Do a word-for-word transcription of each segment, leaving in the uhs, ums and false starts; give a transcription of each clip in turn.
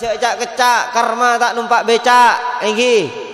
Jhâ' ca'-kecca', karma ta' nompa' beca', èngghi.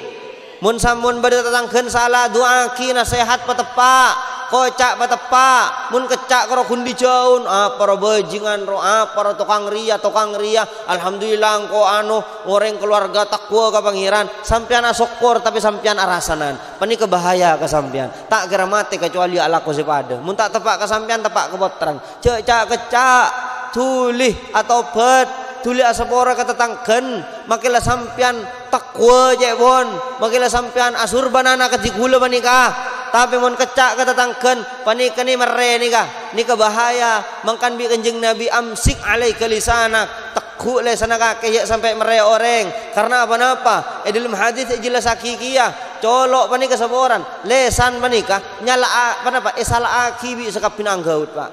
Mon sampon bâdâ tatangghâna sala, du'aaghi, nasehat pateppa', koca' pateppa'. Mon kecca' karo ghundi jhâun, apa ro bhâjingan ro, apa ro tokang rèya, tokang rèya. Alhamdulillah, engko' ano, orèng kalowarga taqwa ka Pangèran. Sampèyan asokkor, tapè sampèyan arasanan. Panèka bahaya ka sampèyan. Ta' kèra matè kacuali alako sè padâ. Mon ta' teppa' ka sampèyan, teppa' ka pottrana. Jhâ' ca'-kecca', dhuli atobhât, dhuli asapora ka tatangghâna, makè la sampèyan taqwa, cè' pon, makè la sampèyan asurbân ana' kadhi ghulâ panèka. Tapè mon kecca' ka tatangghâna, panèka nè merrè nèka, nèka bahaya, mangkana bi' Kanjeng Nabi, "Amsik alaika lisanak," tegghu' lèsanna kakè, jhâ' sampè' merrè orèng. Karna apa-napa? È dâlem hadis èjellassaghi kèya, colo' panèka saporana, lèsan panèka nyala'a, ponapa? Èsala'aghi bi' sakabbhina angghaut, Pa'.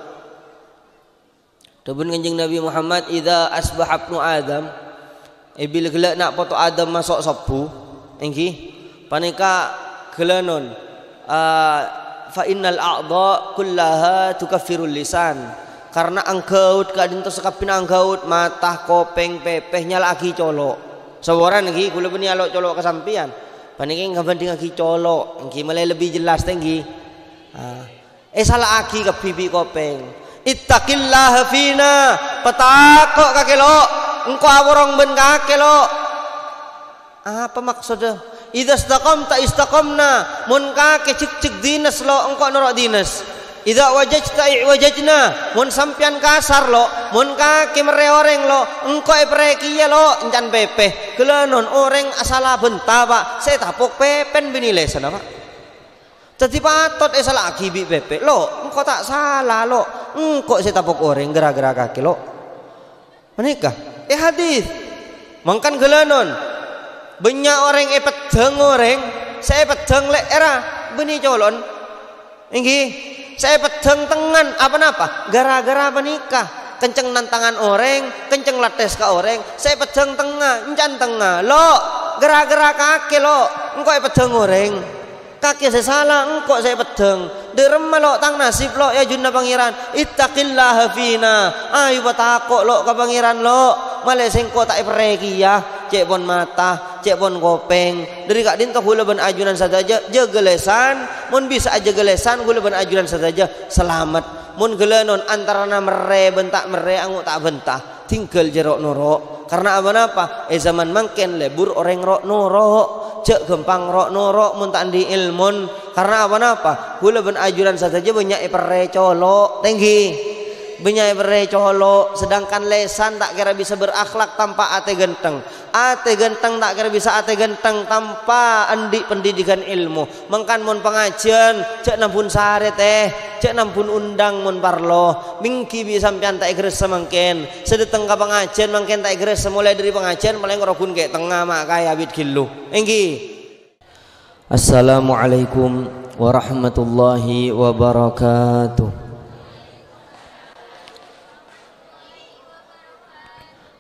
Dhâbuna Kanjeng Nabi Muhammad, "Idza asbaha ibnu Adam," è bilâ ghellâ' na' poto Adam maso' sobbhu, èngghi, panèka ghellânon, a, "fa innal a'dha kullaha tukaffirul lisan." Karna angghaut ka'dinto sakabbhina angghaut, mata, kopèng, pèpè, nyala'aghi colo'. Saporana, èngghi, ghulâ bânnè alo' colo' ka sampèyan. Panèka ngabhândhingaghi colo', èngghi, malè lebbi jellas, ta' èngghi. Ah. Èsala'aghi kabbhi bi' kopèng. "Ittaqillaha fina," patako' kakè, lo'. Engko' aporong bân kakè, lo'. Apa maksodda? "Idza istaqamta istaqamna," mon kakè jhekjhek dhines, lo', engko' noro' dhines. "Idza wajajta i'wajajna," mon sampèyan kasar, lo', mon kakè merrè orèng, lo', engko' èperrè kèya, lo', èncan pèpè. Ghellânon orèng asala bânta, Pa', sè tapok pèpèna bânnè lèsanna, Pa'. Dhâddhi patot èsala'aghi bi' pèpè, lo', engko' ta' sala, lo', engko' sè tapok orèng ghârâ-ghârâ kakè, lo'. Panèka, è hadis. Mangkana ghellânon, bânnya' orèng èpeddhâng orèng, sè èpeddhâng lè'èrra bânnè colo'na. Èngghi, sè èpeddhâng tengngan, apa-napa? Ghârâ-ghârâ panèka, kenceng nantangan orèng, kenceng lattes ka orèng, sè èpeddhâng tengnga, èncan tengnga, lo', ghârâ-ghârâ kakè, lo', engko' èpeddhâng orèng. Kakè sè sala, engko' sè èpeddhâng. Dâ' remma, lo', tang nasib, lo', è ajunanna Pangèran? Ittaqillaha fina. Ayo patako', lo', ka Pangèran, lo'. Malè sèngko' ta' èperrè kèya. Cè' pon mata, cè' pon kopèng. Dâri ka'dinto ghulâ bân ajunan sadhâjâ jâgâ lèsan. Mon bisa ajâgâ lèsan, ghulâ bân ajunan sadhâjâ salamet. Mon ghellânon antarana merrè bân ta' merrè, ango' ta' bânta. Tinggal jhâ' ro'-noro'. Karna apa-napa? È zaman mangkèn lebur orèng ro'-noro'. Jhâ' ghâmpang ro'-noro' mon ta' andi' èlmon. Karna apa-napa? Ghulâ bân ajunan sadhâjâ bânnya' èperrè colo', ta' èngghi. Bânnya' èperrè colo', sedangkan lèsan ta' kèra bisa berakhlak tanpa atè ghântheng. Atè ghântheng ta' kèra bisa atè ghântheng tanpa andi' pendidikan èlmo. Mangkana mon pangajhiyân, jhâ' nambun sarè, tè, jhâ' nambun undang mon parlo. Mèngghi bi' sampèyan ta' èghâressa mangkèn. Sè dâteng ka pangajhiyân mangkèn ta' èghâressa, molaè dâri pangajhiyân palèng ro' ghun kè' tengnga ma' kaè abit ghillu. Èngghi. Assalamualaikum warahmatullahi wabarakatuh.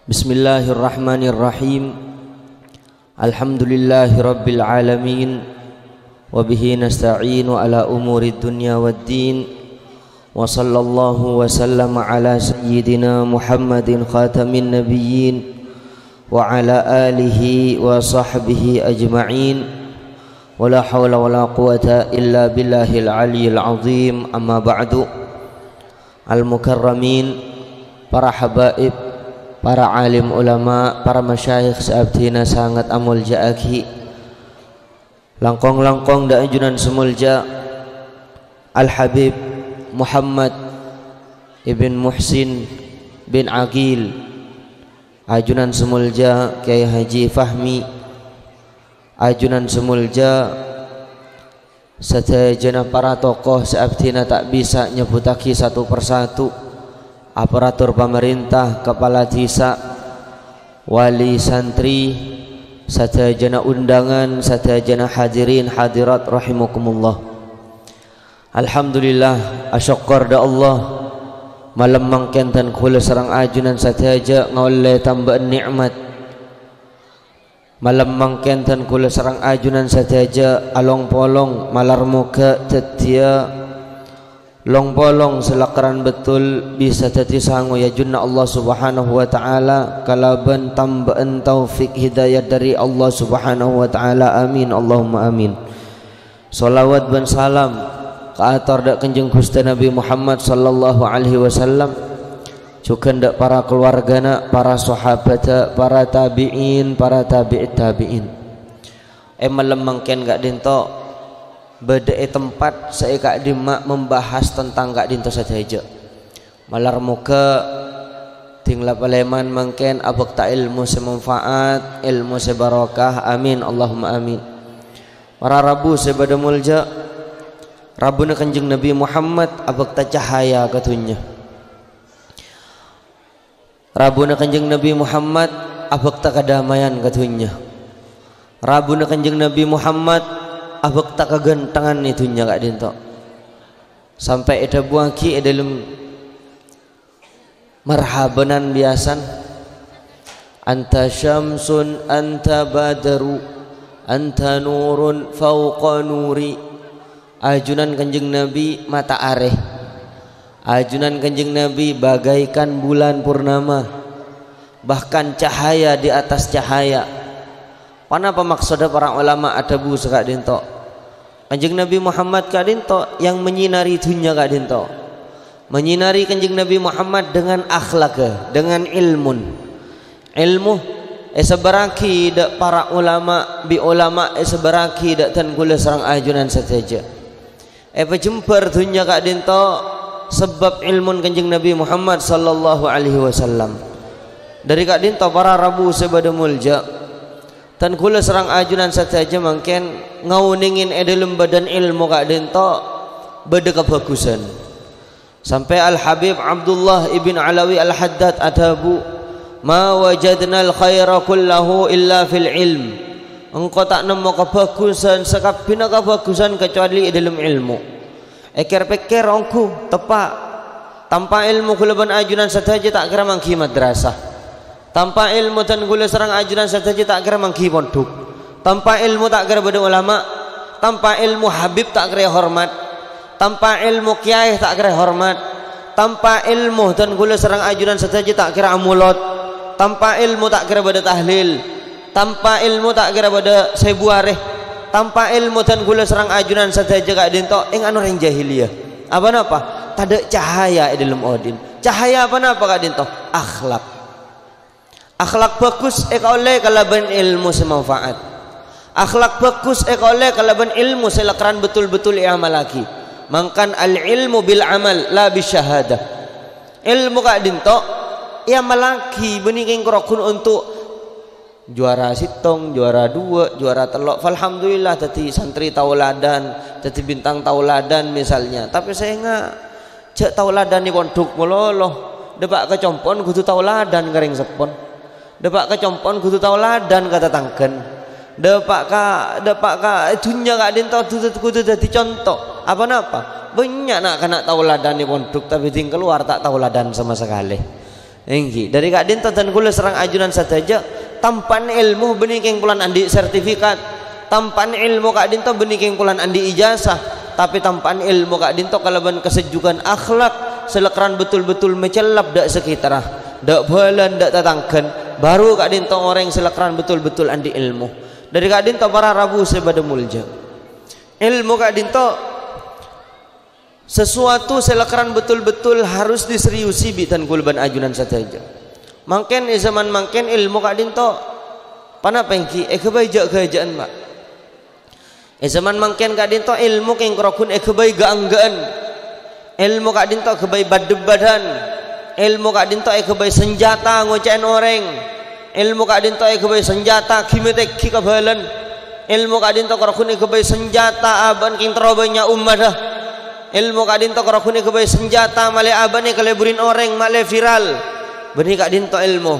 Bismillahirrahmanirrahim. Alhamdulillahirabbil alamin. Wa bihi nasta'inu ala umurid dunya waddin. Wa sallallahu wa sallama ala sayyidina Muhammadin khatamin nabiyyin wa ala alihi wa sahbihi ajma'in. Wa la haula wa la quwwata illa billahil aliyyil azim. Amma ba'du. Al-mukarramin, para habaib, para alim ulama, para masyayikh sè abdhina sanget amolja'aghi. Langkong-langkong dâ' ajunan sè molja Al-Habib Muhammad ibn Muhsin bin Aqil, ajunan sè molja Kyai Haji Fahmi, ajunan sè molja sadhâjâna para tokoh sè abdhina ta' bisa nyebbhuttaghi satu persatu, aparatur pamarènta, kepala dhisa, wali santri, sadhâjâna undangan, sadhâjâna hadirin hadirat rahimakumullah. Alhamdulillah, asokkor dâ' Allah, malem mangkèn dân kaulâ sareng ajunan sadhâjâ ngaollè tambâ'ân nè'mat. Malem mangkèn dân kaulâ sareng ajunan sadhâjâ along-polong malar moghâ dhâddhiyâ Long-polong sè lakaran betul bisa dhâddhi sango è ajunanna Allah Subhanahu wa Ta'ala kalabân tamba'an taufik hidayat dhâri Allah Subhanahu wa Ta'ala. Amin, Allahumma amin. Shalawat bân salam kaator dhâ' Kanjeng Ghustè Nabbhi Muhammad sallallahu alaihi wasallam, jhughân dhâ' para kalowarghâna, para sahabhâddhâ, para tabi'in, para tabi'it tabi'in. È malem mangkèn ka'dinto bâdâ è tempat sè è ka'dimma membahas tentang ka'dinto sadhâjâ. Malar moghâ dhing la palèman mangkèn abhâkta èlmo sè manfaat, èlmo sè barokah. Amin, Allahumma amin. Para rabu sè bâdâ molja, rabuna Kanjeng Nabbhi Muhammad abhâkta cahaya ka dhunnya. Rabuna Kanjeng Nabbhi Muhammad abhâkta kadamaian ka dhunnya. Rabuna Kanjeng Nabbhi Muhammad abhâkta kaghânthengan è dhunnya ka'dinto. Sampè' èdhâbuwaghi è dhâlem marhabanan biyasan, "Anta syamsun, anta badru, anta nurun fauqa nuri." Ajunan Kanjeng Nabbhi mata'arè. Ajunan Kanjeng Nabbhi bagaikan bulan purnama, bahkan cahaya di atas cahaya. Ponapa maksoddhâ para ulama adhâbu saka'dinto? Kanjeng Nabbhi Muhammad ka'dinto yang menyinari dhunnya ka'dinto. Menyinari Kanjeng Nabbhi Muhammad dengan akhlak, dengan ilmun. Ilmu èsebbhârraghi dhâ' para ulama, bi' ulama èsebbhârraghi dhâ' dhân kaulâ sareng ajunan sadhâjâ. Èpajembhâr dhunnya ka'dinto sabâb ilmun Kanjeng Nabbhi Muhammad sallallahu alaihi wasallam. Dhâri ka'dinto para rabu sè bâdâ molja, dhân kaulâ sareng ajunan sadhâjâ mangkèn ngaonèngè è dhâlem bâdân ilmu ka'dinto bâdâ kabhâghusân. Sampè' Al-Habib Abdullah ibn Alawi Al-Haddad adhâbu, "Ma wajadnal khaira kullahu illa fil ilm." Engko' ta' nemmo kabhâghusân, sakabbhiyânna kabhâghusân, kacobâli è dhâlem ilmu. Èkèr-pèkkèr ongghu, teppa'. Tanpa ilmu kaulâ bân ajunan sadhâjâ ta' kèra mangghi madrasah. Tanpa ilmu dhân kaulâ sareng ajunan sadhâjâ ta' kèra mangghi pondhuk. Tanpa ilmu ta' kèra bâdâ ulama. Tanpa ilmu habib ta' kèra èhormat. Tanpa ilmu kèyaè ta' kèra èhormat. Tanpa ilmu dhân kaulâ sareng ajunan sadhâjâ ta' kèra amolod. Tanpa ilmu ta' kèra bâdâ tahlil. Tanpa ilmu ta' kèra bâdâ sèbu arè. Tanpa ilmu dhân kaulâ sareng ajunan sadhâjâ ka'dinto ènga'an orèng jahiliyah. Apa napa? Tadâ' cahaya è dhâlem odi'na. Cahaya apa napa ka'dinto? Akhlak. Akhlak bhâghus èkaollè kalabân ilmu sè manfaat. Akhlak bhâghus èkaollè kalabân ilmu sè lakaran betul-betul èamallaghi. Mangkana al-ilmu bil amal, la bis syahadah. Ilmu ka'dinto èamallaghi, bânnè kèng karoghun onto' juara sèttong, juara duwâ', juara tello'. Alhamdulillah, dhâddhi santri taoladan, dhâddhi bintang taoladan misalnya. Tapè sènga', jhâ' taoladan è pondhuk malolo. Dâpa' ka compo'na kodhu taoladan ka rèng seppon. Dâpa' ka compo'na kodhu taoladan ka tatangghâna. Dâpa' ka, dâpa' ka dhunnya ka'dinto kodhu, kodhu dhâddhi conto. Apa napa? Bânnya' na'-kana' taoladan è pondhuk, tapè dhing kalowar ta' taoladan sama sakalè. Èngghi, dhâri ka'dinto dhân kaulâ sareng ajunan sadhâjâ, tanpa ilmu bânnè kèng polana andi' sertifikat, tanpa ilmu ka'dinto bânnè kèng polana andi' ijazah, tapè tanpa ilmu ka'dinto kalabân kasejjughân akhlak sè lakaran betul-betul macellep dhâ' sakètarra, dhâ' bhâlâna, dhâ' tatangghâna, bhuru ka'dinto orèng sè lakaran betul-betul andi' ilmu. Dhâri ka'dinto para rabu sè bâdâ molja. Ilmu ka'dinto sasuatu sè lakaran betul-betul harus diseriusi bi' dhân kaulâ bân ajunan sadhâjâ. Mangkèn, è zaman mangkèn, ilmu ka'dinto ponapa èngghi èghâbây jhâ'-ghâjâ'ân, Pa'. È zaman mangkèn ka'dinto ilmu kèng karoghun èghâbây ghâ'-ènggâ'ân. Ilmu ka'dinto èghâbây bad-debbâdhân. Ilmu ka'dinto èghâbây sanjhâta ngoca'è orèng. Ilmu ka'dinto èghâbây sanjhâta ghi-matèghi ka bhâlâna. Ilmu ka'dinto karoghun èghâbây sanjhâta abâ'na kèng terro bânnya' ommaddhâ. Ilmu ka'dinto karoghun èghâbây sanjhâta malè abâ'na èkalèburri orèng, malè viral. Bânnè ka'dinto ilmu.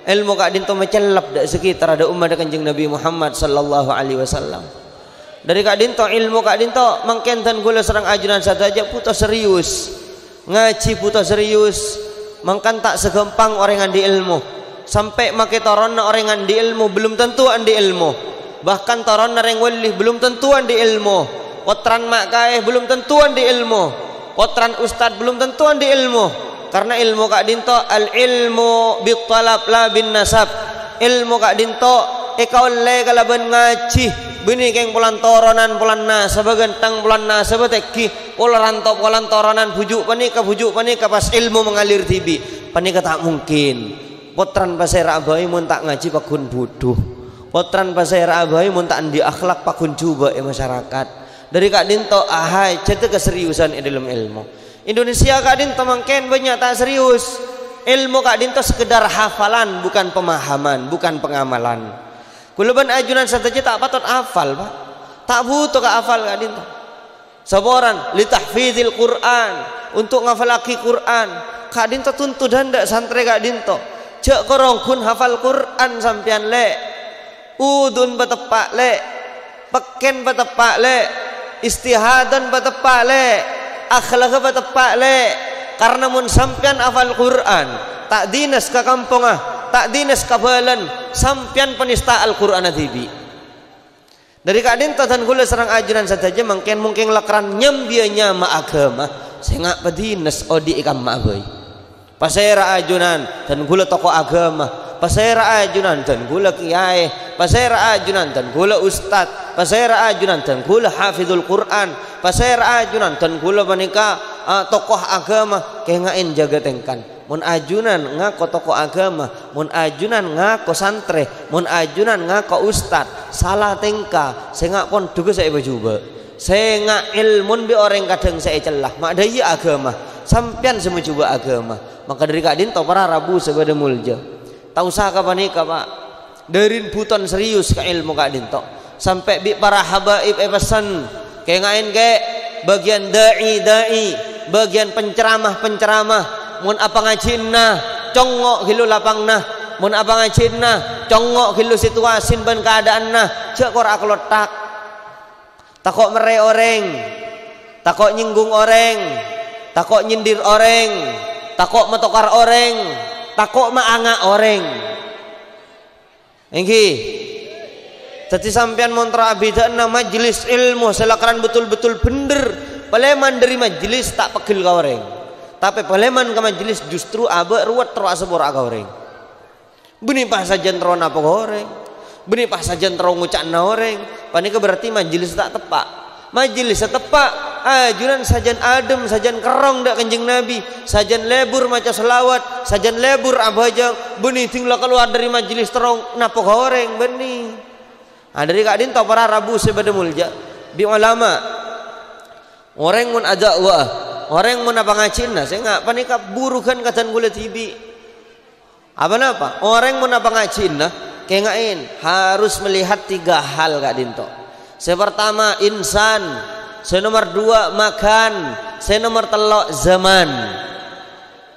Ilmu ka'dinto macellep dhâ' sakètarra dhâ' ommaddhâ Kanjeng Nabbhi Muhammad sallallahu alaihi wasallam. Dhâri ka'dinto, ilmu ka'dinto, mangkèn dhân kaulâ sareng ajunan sadhâjâ bhuto serius. Ngajhi bhuto serius, mangkana ta' saghâmpang orèng andi' ilmu. Sampè' makè toronna orèng andi' ilmu, belum tentu andi' ilmu. Bahkan toronna rèng wali belum tentu andi' ilmu. Pottrana ma' kaè belum tentu andi' ilmu. Pottrana ustad belum tentu andi' ilmu, karna ilmu ka'dinto al-ilmu bit-talab la bin-nasab. Ilmu ka'dinto èkaollè kalabân ngajhi, bânnè kèng polana toronan, polana nasabhâ ghânteng, polana nasabhâ tèngghi, polana to-, polana toronan bhuju' panèka, bhuju' panèka pas ilmu mangalir dhibi'. Panèka ta' mungkin. Pottrana pasèra'a bhâi mon ta' ngajhi pagghun budhu. Pottrana pasèra'a bhâi mon ta' andi' akhlak pagghun jhubâ' è masyarakat. Dhâri ka'dinto ahajhâddhâ kaseriusan è dhâlem ilmu. Indonesia ka'dinto mangkèn bânnya' ta' serius. Ilmu ka'dinto sekedar hafalan, bukan pemahaman, bukan pengamalan. Kaulâ bân ajunan sadhâjâ ta' patot hafal, Pak. Ta' bhuto ka hafal ka'dinto. Saporana, li tahfizil Qur'an, untuk ngafallaghi Qur'an. Ka'dinto tuntutan dâ' santrè ka'dinto. Jhâ' korong ghun hafal Qur'an sampèyan, Lè'. Udun pateppa', Lè'. Pèkkèn pateppa', Lè'. Istihadan pateppa', Lè'. Akhlak pateppa', Lè'. Karna mon sampèyan hafal Qur'an, ta' dinas ka kampongnga, ta' dinas ka bhâlâna, sampèyan panista Al-Qur'anna dhibi'. Dhâri ka'dinto dân kaulâ sareng ajunan sadhâjâ mangkèn mongkèng lakran nyambiyâ nyama aghâma, sènga' padinas odi' è kamma'a bhâi. Pasèra ajunan dân kaulâ toko aghâma, pasèra ajunan dân kaulâ kèyaè, pasèra ajunan dân kaulâ ustad, pasèra ajunan dân kaulâ hafizul Qur'an, pasèra ajunan dân kaulâ panèka, a, tokoh aghâma, kènga'è jâgâ tèngkan. Mon ajunan ngako tokoh aghâma, mon ajunan ngako santrè, mon ajunan ngako ustad, sala tèngka, sènga' pon dhughâ sè èpajhubâ'. Sènga' èlmon bi' orèng kadhâng sè ècella, ma' dhâ' iyâ aghâma, sampèyan sè majhubâ' aghâma. Maka dhâri ka'dinto para rabu sè padâ molja. Ta' osa ka panèka, Pak. Dhârin bhuton serius ka èlmo ka'dinto. Sampè' bi' para habaib èpessen, "Kènga'è, Kè', bâgiyân da'i-da'i, bâgiyân penceramah-penceramah, mon apangajhiânna, congngo' ghâllu lapangnga, mon apangajhiânna, congngo' ghâllu situasina bân kaadâ'ânna, jhâ' kor akalotthak." Tako' merrè orèng, tako' nyèngghung orèng, tako' nyindir orèng, tako' matokar orèng, tako' maanga' orèng. Èngghi. Dhâddhi sampèyan mon terro abhidhâ'ânna majelis èlmo sè lakaran betul-betul bhendher, palèman dhâri majelis ta' pegghel ka orèng. Tapè palèman ka majelis justru abâ' ruwet terro asapora'a ka orèng. Bânnè pas sajân terro napoka orèng. Bânnè pas sajân terro ngoca'na orèng. Panèka berarti majelis ta' teppa'. Majelis sè teppa', ajunan sajân adhem, sajân kerrong dâ' Kanjeng Nabi, sajân lebur maca shalawat, sajân lebur abhâjâng, bânnè dhing la kalowar dhâri majelis terro napoka orèng, bânnè. A, dhâri ka'dinto para rabu sè padâ molja, bi' ulama. Orèng mon adakwa, orèng mon apangajhiânna, sènga' panèka burughân ka dân kaulâ dhibi'. Apa-napa? Orèng mon apangajhiânna, kènga'è, harus melihat tiga hal ka'dinto. Sè partama, insan. Sè nomer duwâ', makan. Sè nomer tello', zaman.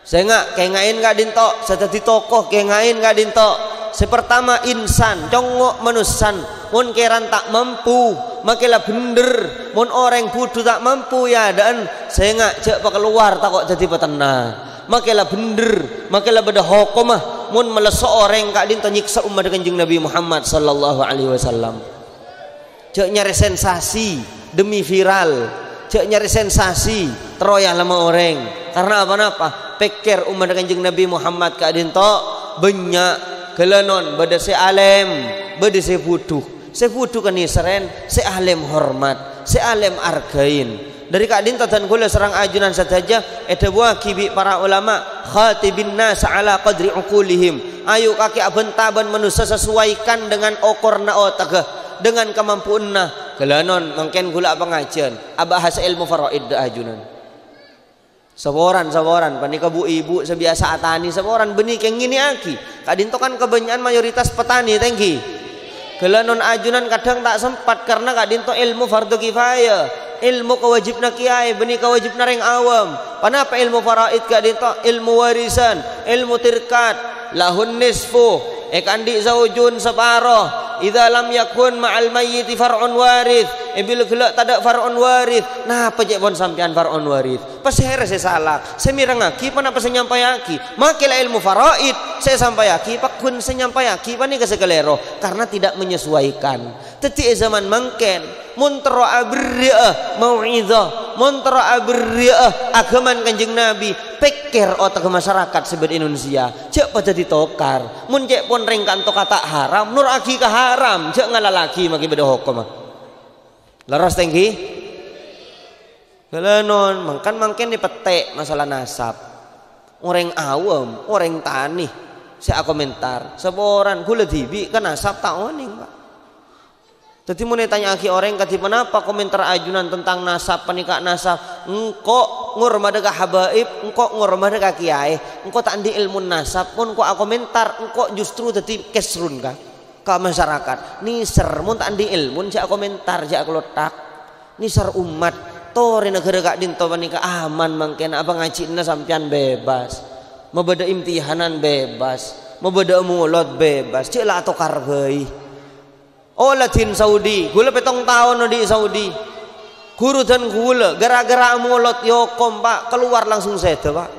Sènga', kènga'è ka'dinto, sè dhâddhi tokoh, kènga'è ka'dinto. Sè partama, insan, congngo' manossa. Mon kèran ta' mampu, makè la bhendher. Mon orèng budhu ta' mampu è adâ'ân, sènga' jhâ' pakalowar tako' dhâddhi patenna. Makè la bhendher, makè la bâdâ hokomma, mon malesso orèng ka'dinto nyèksa ommaddhâ Kanjeng Nabi Muhammad sallallahu alaihi wasallam. Jhâ' nyarè sensasi demi viral, jhâ' nyarè sensasi terro èalama orèng. Karna apa-napa? Pèkkèr ommaddhâ Kanjeng Nabi Muhammad ka'dinto bânnya', ghâlânon bâdâ sè alèm, bâdâ sè budhu. Sè budhu kanèserrèn, sè alèm hormat, sè alèm arghâi. Dhâri ka'dinto dân kaulâ sareng ajunan sadhâjâ èdhâbuwâghi bi' para ulama, "Khatibin nasa ala qadri uqulihim." Ayo kakè abânta bân manossa sesuaikan dengan okorna otaghâ, dengan kamampuanna. Ghâlânon mangkèn kaulâ apangajhiân, abahas èlmo faraid dâ' ajunan. Saporana, saporana, panèka bu-ibu sè biyasa atanè, saporana bânnè kèng ngènè'aghi. Ka'dinto kan kabânnya'an mayoritas patanè, ta' èngghi? Ghâlânon ajunan kadhâng ta' sempat karna ka'dinto èlmo fardhu kifayah, èlmo kawâjibhânna kèyaè, bânnè kawâjibhânna rèng awam. Ponapa èlmo faraid ka'dinto? Èlmo warisan, èlmo tirkat. Lahun nisfu, èkaandi' zaujun saparo. Idza lam yakun ma'al mayyiti far'un warits. È bilâ ghellâ' tadâ' far'un warits, napa cè' pon sampèyan far'un warits? Pasèra sè sala? Sè mèrengngaghi ponapa sè nyampayaghi? Makkè la èlmo faraid, sè èsampayaghi pagghun sè nyampayaghi panèka sè kalèro, karena tidak menyesuaikan. Dhâddhi è zaman mangkèn, mon terro aberri'â mau'izah, mon terro aberri'â aghâman Kanjeng Nabi, pèkkèr otakka masyarakat sè bâdâ è Indonesia, jhâ' padâ ètokar. Mon cè' pon rèng ka'anto kata' haram, noro'aghi ka haram, jhâ' ngalallaghi makkè bâdâ hokomma. Lerres, ta' ènggi? Ghellâ' non, mangkan mangkèn èpettè' masalah nasab. Orèng awam, orèng tanè sè akomentar. Saporana ghulâ dhibi' ka nasab ta' onèng, Pak. Dhâddhi mon ètanya'aghi orèng kadhi ponapa komentar ajunan tentang nasab panèka nasab, engko' ngormadhâ ka habaib, engko' ngormadhâ ka kèyaè, engko' ta' andi' èlmo nasab, mon engko' akomentar, engko' justru dhâddhi kesrun ka, ka masyarakat. Nèser, mon ta' andi' èlmo, jhâ' akomentar, jhâ' akalotthak. Nèser ommat, torè naghârâ ka'dinto panèka aman mangkèn, apangajhina sampèyan bebas. Mabâdâ imtihanan bebas, mabâdâ molod bebas, jhâ' la atokar bhâi. Ola dhân Saudi, ghulâ pèttong taon odi' Saudi. Ghuru dhân ghulâ, ghârâ-ghârâ molod èokom, Pak, kalowar langsung sèdhâ, Pak.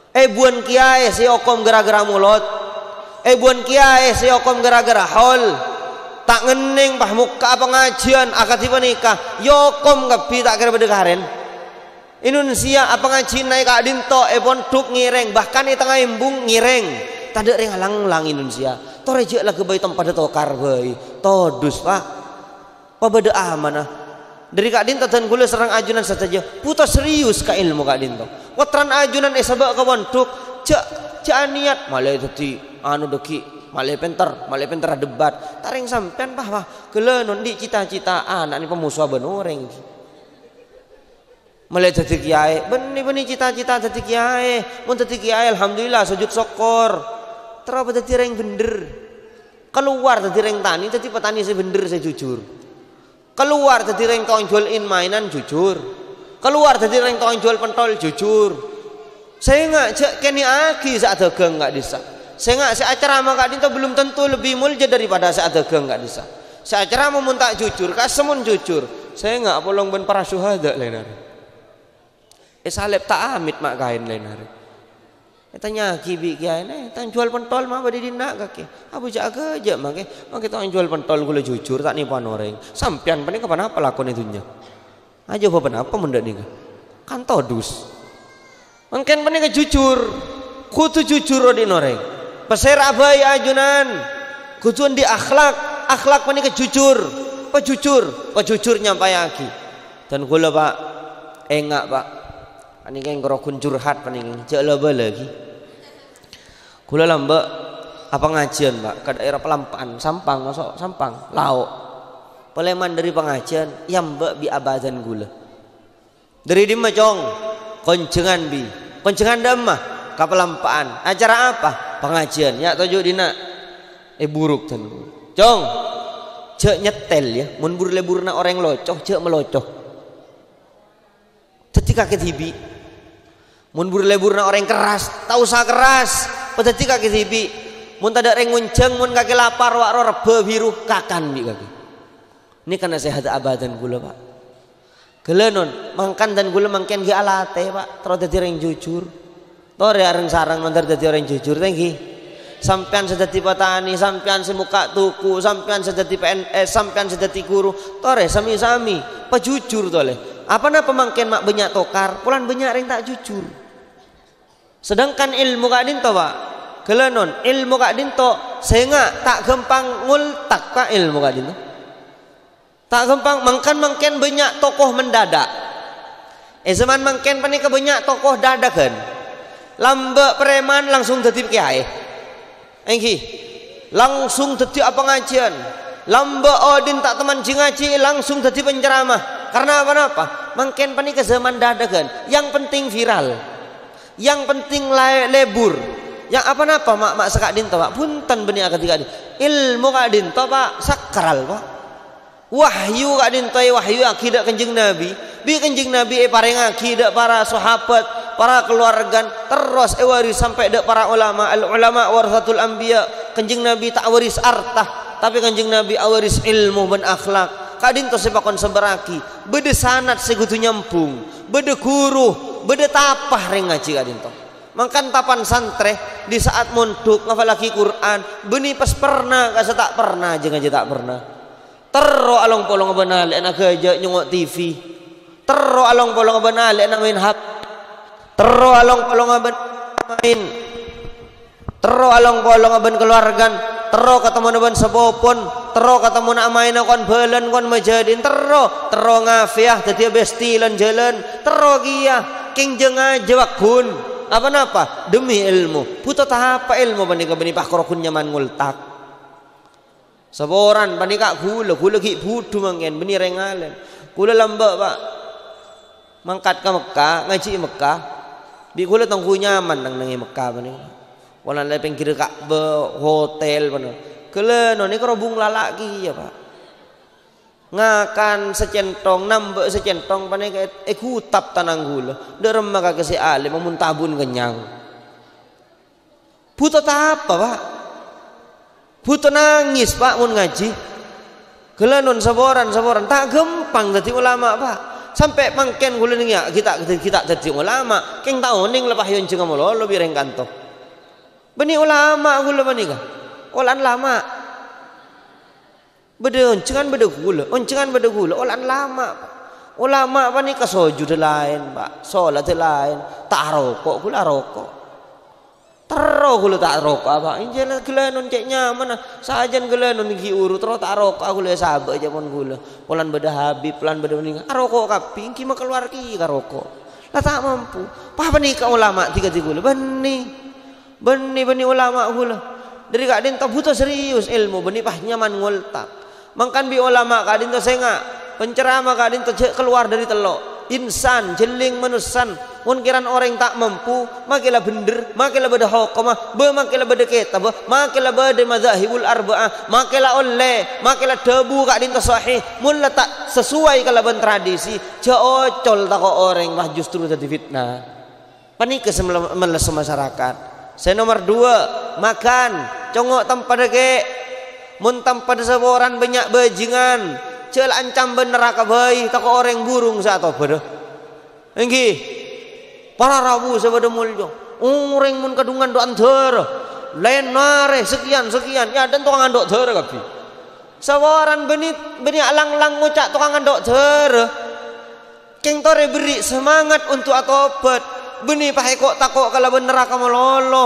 Èbuwân kèyaè sè èokom ghârâ-ghârâ molod. Èbuwân kèyaè sè èokom ghârâ-ghârâ haul. Ta' ngennèng, Pak, mokka'a pangajhiyân akadhi panèka, èokom kabbhi ta' kèra bâdâ karèn. Indonesia apangajhina è ka'dinto, è pondhuk ngèrèng, bahkan è tengnga embung ngèrèng. Tadâ' rèng alanglang Indonesia. Torè jhâ' la ghâbây tempadhâ tokar bhâi. Todus, Pak. Pabâdâ amanah. Dhâri ka'dinto dhân ghulâ sareng ajunan sadhâjâ, bhuto serius ka èlmo ka'dinto. Pottrana ajunan èsabâ' ka pondhuk, jhâ', jhâ' anèyat, malè dhâddhi, anu, dhâggi', malè pènter, malè pènter adebat. Ta' rèng sampèyan, Pak, Pak. Ghellâ' non, andi' cita-cita ana'na pamosowa bân orèng. Malè dhâddhi kèyaè, bânnè, bânnè cita-cita dhâddhi kèyaè. Mon dhâddhi kèyaè, alhamdulillah, sojud sokkor. Terro dhâddhi rèng bhendher. Kalowar dhâddhi rèng tanè, dhâddhi patanè sè bhendher, sè jujur. Kalowar dhâddhi rèng tokang jhuwâl in-mainan, jujur. Kalowar dhâddhi rèng tokang jhuwâl pentol, jujur. Sènga' jhâ' kènè'aghi sè adhâghâng ka'dissa'. Sènga' sè acerama ka'dinto belum tentu lebbi molja daripada sè adhâghâng ka'dissa'. Sè acerama mon ta' jujur, kasemon jujur. Sènga' apolong bân para syuhada, lènarè. Èsalèb ta' amit ma' kaèn, lènarè. Ètanya'aghi bi' kèyaèna, "Tang jhuwâl pentol ma' bâdâ è dinna', kakè?" "Abhâjâ-aghâjâ, mangkè, mangkè tokang jhuwâl pentol ghulâ jujur, ta' nèpowan orèng. Sampèyan panèka ponapa lakona è dhunnya? Ajâwâbhâ ponapa mon dâ' nèka? Kan todus." Mangkèn panèka jujur. Kodhu jujur odi'na orèng. Pasèra bhâi ajunan. Kodhu andi' akhlak. Akhlak panèka jujur. Pajujur. Pajujur nyampayaghi. Dhân ghulâ, Pak. Enga', Pak. Panèka engko' rogun curhat panèka. Jhâ' la bâlâ ghi. Ghulâ lambâ' apangajhiyân, Pak. Ka dhaèra Palampa'an. Sampang, maso' Sampang. Lao'. Palèman dhâri pangajhiyân, èambâ' bi' abâ' dhân ghulâ. "Dhâri dimma, Cong?" "Konjhângan, Bi." "Konjhângan dâ'emma?" "Ka Palampa'an." "Acara apa?" "Pangajhiyân." "Nya' toju' dinna'." Èburuk dhân. "Cong, jhâ' nyèttèl, yâ. Mon bur-lebburna orèng loco, jhâ' maloco. Dhâddhi kakè dhibi'. Mon bur-lebburna orèng kerras, ta' osa kerras. Padhâddhi kakè dhibi'. Mon tadâ' rèng ngonjhâng, mon kakè lapar, wa' ro rebbhâ bhiru, kakan bi' kakè." Nèka nasèhadda abâ' dhân ghulâ, Pak. Ghellâ' non, mangkana dhân ghulâ mangkèn ghi' alatè, Pak, terro dhâddhi orèng jujur. Torè areng-sareng mandhâr dhâddhi orèng jujur, ta' ènggi? Sampèyan sè dhâddhi patanè, sampèyan sè mokka' toko, sampèyan sè dhâddhi P N S, sampèyan sè dhâddhi ghuru, torè sami-sami pajujur, tolè. Apa napa mangkèn ma' bânnya' tokar, polana bânnya' rèng ta' jujur. Sedangkan èlmo ka'dinto, Pak, ghellâ' non, èlmo ka'dinto sènga' ta' ghâmpang ngoltak, Pak, èlmo ka'dinto. Ta' ghâmpang, mangkana mangkèn bânnya' tokoh mendadak. È zaman mangkèn panèka bânnya' tokoh dadaghân. Lambâ' preman langsung dhâddhi kèyaè. Ènggi. Langsung dhâddhi apangajhiyân. Lambâ' odi' ta' temman jhi-ngajhi langsung dhâddhi penceramah. Karena apa-napa? Mangkèn panèka zaman dadaghân. Yang penting viral. Yang penting laè-, lebur. Yang apa-napa, ma', ma' saka'dinto, Pak. Bhunten bânnè akadhi ka'dinto. Èlmo ka'dinto, Pak, sakral, Pak. Wahyu ka'dinto èwahyuaghi dâ' Kanjeng Nabi. Bi' Kanjeng Nabi èparèngaghi dâ' para sahabat, para kalowargana, terros èwaris sampè' dâ' para ulama. Al-ulama warasatul anbiya. Kanjeng Nabi ta' waris arta, tapè Kanjeng Nabi awaris èlmo bân akhlak. Ka'dhinto sè pakon sabbhârraghi, bâdâ sanad sè kodhu nyambhung, bâdâ ghuru, bâdâ tapa rèng ngajhi ka'dhinto. Mangkana tapa santrè, di saat mondhuk ngafallaghi Qur'an, bânnè pas perna ka sè ta' perna, jhâ' ngajhi ta' perna. Terro along-polong bân alè'na ghâjâ' nyongngo' T V. Terro along-polong bân alè'na maèn H P. Terro along-polong bân maèn. Terro along-polong bân kalowargana. Terro katemmo bân sapopona. Terro katemmo amaèna kon bhâlâna, kon majâdhi'in. Terro, terro ngafèya, dhâddhiyâ bhâstè lan jhâlân. Terro kèya, kèng jhâ' ngajhi pagghun. Apa-napa? Demi èlmo. Bhuto tapa èlmo panèka bânnè pas karo ghun nyaman ngoltak. Saporana panèka ghulâ, ghulâ ghi' budhu mangkèn, bânnè rèng alèm. Ghulâ lambâ', Pa'. Mangkat ka Mekka, ngajhi è Mekka. Bi' ghulâ tonggu nyaman neng-neng è Mekka panèka. Polana la pèngghirrâ Ka'bah, hotel panèka. Ghellâ' nèka robung lala' kèya, Pa'. Ngakan sacènthong, nambâ' sacènthong panèka è-, èghutap tanang ghulâ. Dâ' remma kakè sè alèm, mon tabun kennyang. Bhuto tapa, Pa'? Bhuto nangès, Pa', mon ngajhi. Ghellâ' non saporana, saporana. Ta' ghâmpang dhâddhi ulama, Pa'. Sampè' mangkèn ghulâ nèngghiyâ, ghi' ta', ghi' ta' dhâddhi ulama. Kèng ta' onèng la pahyon jhângnga malolo bi' rèng kanto. Bânnè ulama ghulâ panèka. Ola'an lama. Bâdâ onjhângan bâdâ ghulâ, onjhângan bâdâ ghulâ, ola'an lama', Pa'. Olama' panèka sojuddhâ laèn, Pa', soladdhâ laèn, ta' aroko' ghulâ aroko'. Terro ghulâ ta' aroko'a, Pa'. Enjâ' la ghellânon cè' nyamanna, sajân ghellânon ghi' uru, terro ta' aroko'a ghulâ, sabâ' jhâ' mon ghulâ. Polana bâdâ Habib, polana bâdâ panèka, aroko' kabbhi, ènggi makalowar kèya aroko'. La ta' mampu. Pa-, panèka olama' dhika-dhika ghulâ, bânnè. Bânnè, bânnè olama' ghulâ. Dhâri ka'dhinto bhuto serius èlmo, bânnè pas nyaman ngoltak. Mangkana bi' olama' ka'dhinto sènga', pencerama ka'dhinto jhâ' kalowar dhâri tello'. Insan, jhelleng, manossa. Mon kèran orèng ta' mampu, makkè la bhendher, makkè la bâdâ hokomma, bâ makkè la bâdâ kètabbhâ, makkè la bâdâ madzhabul arba'ah, makkè la ollè, makkè la dhâbu ka'dhinto sahih, mon la ta' sesuai kalabân tradisi, jhâ' ocol tako' orèng, wah, justru dhâddhi fitnah. Panèka sè melle-, mellesso masarakat. Sè nomer duwâ', makan. Congngo' tempadhâ kè. Mon tempadhâ saporana bânnya' bhâjingan, jhâ' la ancam bân naraka bhâi, tako' orèng burung sè atobhâdhâ. Ènggi, para rabu sè padâ molja, orèng mon kadhung ngandhu'ân dârâ, laèn arè, sakèyan, sakèyan, ya, dhân tokang ngandhu' dârâ kabbhi. Saporana bânnè, bânnè alang-lang ngoca' tokang ngandhu' dârâ. Kèng torè berri' semangat onto' atobhât. Bânnè paèko'-tako' kalabân naraka malolo.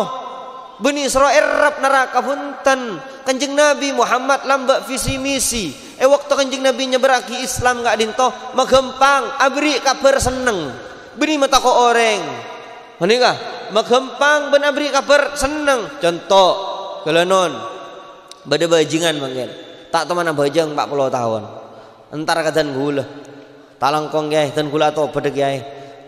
Bânnè soro èrrep naraka bhunten. Kanjeng Nabi Muhammad lambâ' visi misi. È bâkto Kanjeng Nabi nyabârraghi Islam ka'dhinto, maghâmpang aberri' kabhâr senneng. Bânnè matako' orèng. Panèka, maghâmpang bân aberri' kabhâr senneng. Conto, ghellânon. Bâdâ bhâjingan mangkèn. Ta' toman abhâjâng empa' polo taon. Entar ka dân ghulâ. "Ta' langkong, Kèyaè, dân ghulâ atobhâdhâ, Kèyaè.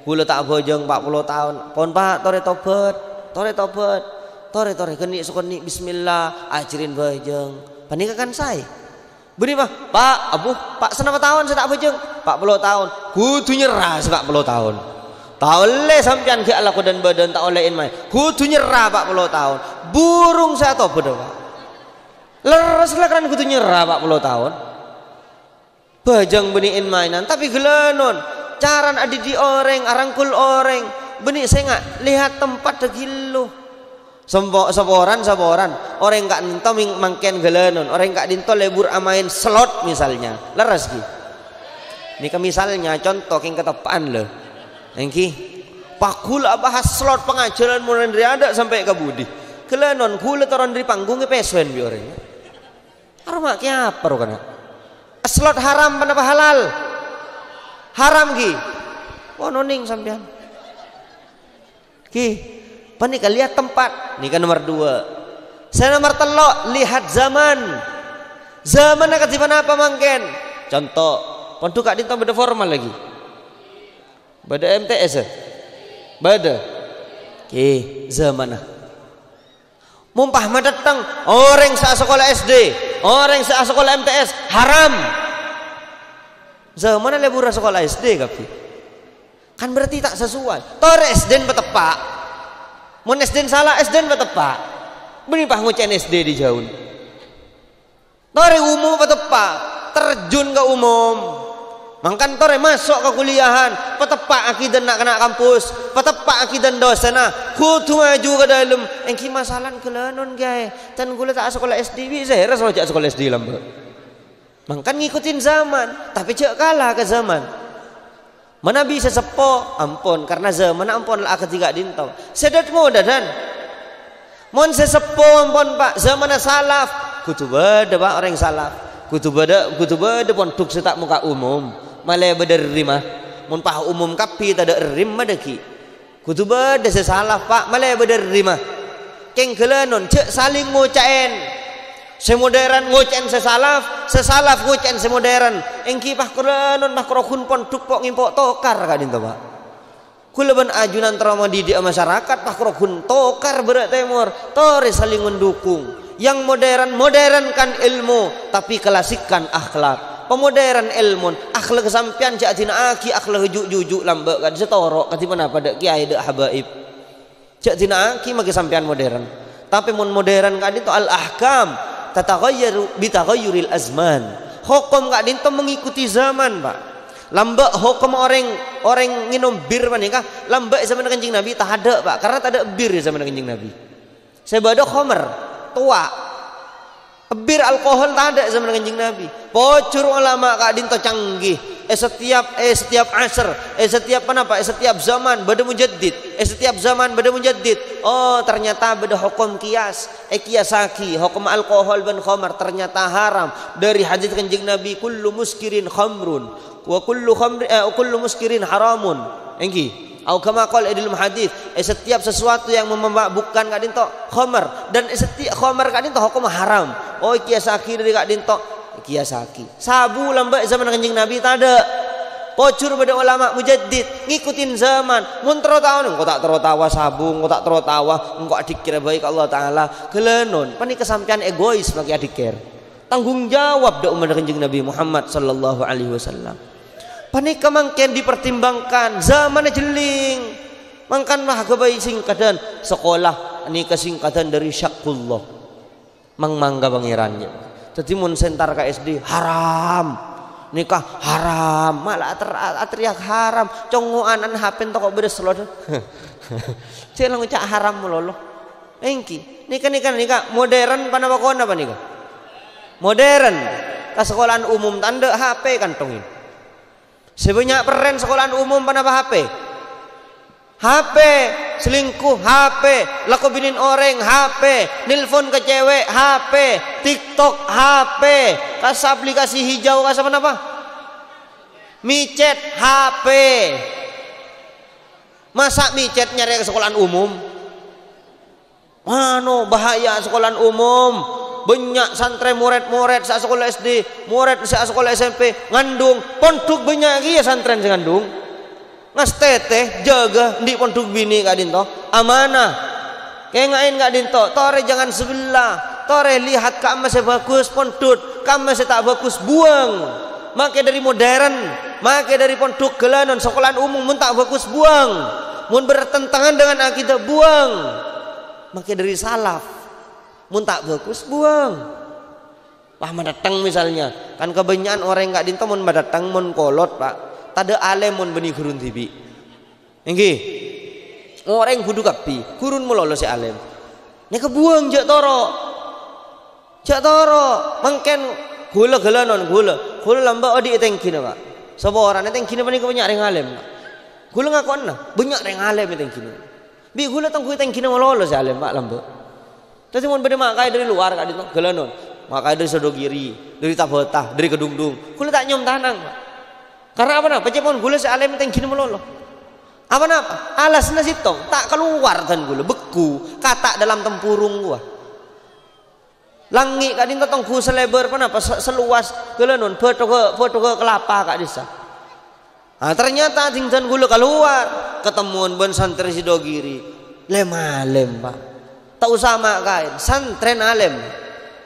Ghulâ ta' abhâjâng empa' polo taon." "Pon, Pa', torè tobhât. Torè tobhât. Torè, torè, ghâni' sakonè', bismillah, ajhârin bhâjâng." Panèka kan saè. Bânnè, Pa', Pa', abu, Pa', sanapa taon sè ta' abhâjâng? "Empa' polo taon." Kodhu nyerra sè empa' polo taon. Ta' ollè sampèyan ghi' alako dân-bâdân, ta' ollè ènmaè. Kodhu nyerra empa' polo taon. Burung sè atobhâdhâ, Pa'. Lerres la kan kodhu nyerra empa' polo taon. Bhâjâng bânnè èn-maènan, tapè ghellânon. Carana adhidhi' orèng, arangkul orèng. Bânnè sènga', lihat tempatdhâ ghâllu. Sempo-, saporana, saporana. Orèng ka'dhinto ming-, mangkèn ghellânon. Orèng ka'dhinto lebur amaèn slot misalnya. Lerres ghi? Nèka misalnya, conto kèng kateppa'an lho. Ènggi. Pas ghulâ abahas slot pangajhârân mulai dhâri adâ' sampè' ka budi. Ghellânon ghulâ toron dhâri panggung èpèsoèn bi' orèng. Aroma kèya apa ro kana? Slot haram ponapa halal? Haram, ghi? Pon onèng sampèyan. Ghi, panèka lihat tempat. Nèka nomer dua. Sè nomer tello', lihat zaman. Zamanna kadhi ponapa mangkèn? Conto, pondhuk ka'dhinto bâdâ formal lagi. Bâdâ M T S, ya? Bâdâ. Ghi, zamanna. Mon pas matèttèng, orèng sè asakola S D, orèng sè asakola M T S, haram. Zamanna lebur asakola S D kabbhi. Kan berarti ta' sesuai. Torè S D-na pateppa'. Mon S D-na sala, S D-na pateppa'. Bânnè pas ngocè'na S D dâri jhâu. Torè umumma pateppa'. Terjun ka umum. Mangkana torè maso' ka kuliahan, pateppa' akidana na'-kana' kampus, pateppa' akidana dosenna, kodhu maju ka dâlem. Èngghi masalana ghâlânon, Kyaè. Can ghulâ ta' asakola S D, bi' sèra soro jhâ' asakola S D lambâ'. Mangkana ngèkotin zaman, tapè jhâ' kala ka zaman. Manabi sè seppo, ampon, karna zamanna ampon la akadhi ka'dinto. Sè dhât-modhâdhân. Mon sè seppo ampon, Pa', zamanna salaf, kodhu bâdâ, Pa', orèng salaf. Kodhu bâdâ, kodhu bâdâ pondhuk sè ta' moka umum. Malè bâdâ rimma. Mon pas umum kabbhi tadâ' rimma dhâggi'. Kodhu bâdâ sè salaf, Pa', malè bâdâ rimma. Kèng ghâlânon, jhâ' salèng ngoca'èn. Sè modern ngoca'èn sè salaf, sè salaf ngoca'èn sè modern. Èngghi pas ghâlânon, pas ghun pondhuk po-ngèmpo' tokar ka'dinto, Pa'. Ghulâ bân ajunan terro mandhidhi'â masyarakat, pas ghun tokar bârâ' tèmor. Torè salèng mandukung. Yang modern, modernkan ilmu, tapi klasikkan akhlak. Pamodern èlmon, akhlak sampèyan jhâ' dina'aghi akhlak ju'-juju' lambâ' kadhi sè toro', kadhi ponapa dâ' kyaè dâ' habaib. Jhâ' dina'aghi makè sampèyan modern. Tapè mon modern ka'dinto al-ahkam tataghayyar bi taghayyuril azman. Hokom ka'dinto mengikuti zaman, Pa'. Lambâ' hokom orèng, orèng ngènom bir panèka, lambâ' è zamanna Kanjeng Nabi tadâ', Pa', karna tadâ' bir è zamanna Kanjeng Nabi. Sè bâdâ khomer, towa'. Bir alkohol tadâ' è zamanna Kanjeng Nabi. Pojhur ulama ka'dinto canggih. È setiap, è setiap asr, è setiap ponapa, è setiap zaman bâdâ mujaddid. È setiap zaman bâdâ mujaddid. Oh, ternyata bâdâ hokom kiyas. Èkiyasaghi hokom alkohol bân khomer ternyata haram. Dâri hadis Kanjeng Nabi, "Kullu muskirin khamrun." Wa kullu khamri-, eh, kullu muskirin haramun. Èngghi. Au kama qala è dâlem hadis, è setiap sesuatu yang memabukkan ka'dinto khamar, dan è setiap khamar ka'dinto hokomma haram. Oh, èkiyasaghi dâri ka'dinto, èkiyasaghi. Sabu lambâ' è zaman Kanjeng Nabi tadâ'. Pojhur bâdâ ulama mujaddid, ngèkotin zaman. Mon terro tao, engko' ta' terro taowa sabu, engko' ta' terro taowa, engko' adhikkèr bhâi ka Allah Ta'ala. Ghâlânon, panèka sampèyan egois makè adhikkèr. Tanggung jawab dâ' ommaddhâ Kanjeng Nabi Muhammad sallallahu alaihi wasallam. Panèka mangkèn dipertimbangkan, zamanna jhelling. Mangkana ghâbây sèngkadhân, sakola nèka sèngkadhân dâri syaqqullah. Mang-mangga Pangèran, ya. Dhâddhi mon sè èntar ka S D, haram. Nèka haram, malah ater-, aterrèyak haram. Congo'an an H P-na toko' bherres lo. Cè' la ngoca' haram malolo. Èngghi. Nèka, nèka, nèka modern ponapa kona panèka? Modern. Ka sakolaan umum tadâ' H P kantongè. Sè bânnya' perrèn sakolaan umum ponapa H P? H P. Selingkuh, H P. Lako binèn orèng, H P. Nelpon ka cewek, H P. TikTok, H P. Kassa aplikasi hijau, kassa ponapa? Micet, H P. Masa' micet nyarè ka sakolaan umum? Mano bahaya sakolaan umum. Bânnya' santrè morèd-morèd sè asakola S D, morèd sè asakola S M P, ngandung. Pondhuk bânnya' kèya santrèna sè ngandung. Ngastètè, jâgâ, andi' pondhuk binè' ka'dinto. Amanah. Kènga'è ka'dinto, torè jangan sebelah. Torè lihat ka'emma sè bhâghus, pondhut. Ka'emma sè ta' bhâghus, buwâng. Makè dâri modern. Makè dâri pondhuk ghâlânon, sakolaan umum, mon ta' bhâghus, buwâng. Mon bertentangan dengan akidah, buwâng. Makè dâri salaf. Mon ta' bhâghus, buwâng. Wah, madâteng misalnya. Kan kabânnya'an orèng ka'dinto mon madâteng, mon kolot, Pa'. Tadâ' alèm mon bânnè ghuruna dhibi'. Èngghi. Orèng budhu kabbhi, ghuruna malolo sè alèm. Nèka buwâng, jhâ' toro'. Jhâ' toro'. Mangkèn ghulâ ghâlânon, ghulâ. Ghulâ lambâ' odi' è tèngghina, Pa'. Saporana tèngghina panèka bânnya' rèng alèm, Pa'. Ghulâ ngako'ana, bânnya' rèng alèm è tèngghina. Bi' ghulâ tèngghu tèngghina malolo sè alèm, Pa', lambâ'. Dhâddhi mon bâdâ makaè dâri lowar ka'dinto, ghâlânon. Makaè dâri Sidogiri, dâri Tabata, dâri Kedungdung. Ghulâ ta' nyom tanang, Pa'. Karna apa, na? Pajhât mon ghulâ sè alèm tèngghina malolo. Apa napa? Alasna sèttong, ta' kalowar dân ghulâ, begghu, kata' dalam tempurung ghuwa. Langngè' ka'dinto tèngghu salèbâr ponapa? Sa-, saluwas ghâlânon, bâthoghâ, bâthoghâ kalapa ka'dissa'. Ah, ternyata dhing dân ghulâ kalowar, katemmowan bân santrè Sidogiri. Lem-alem, Pa'. Ta' osa makaè, santrèna alèm.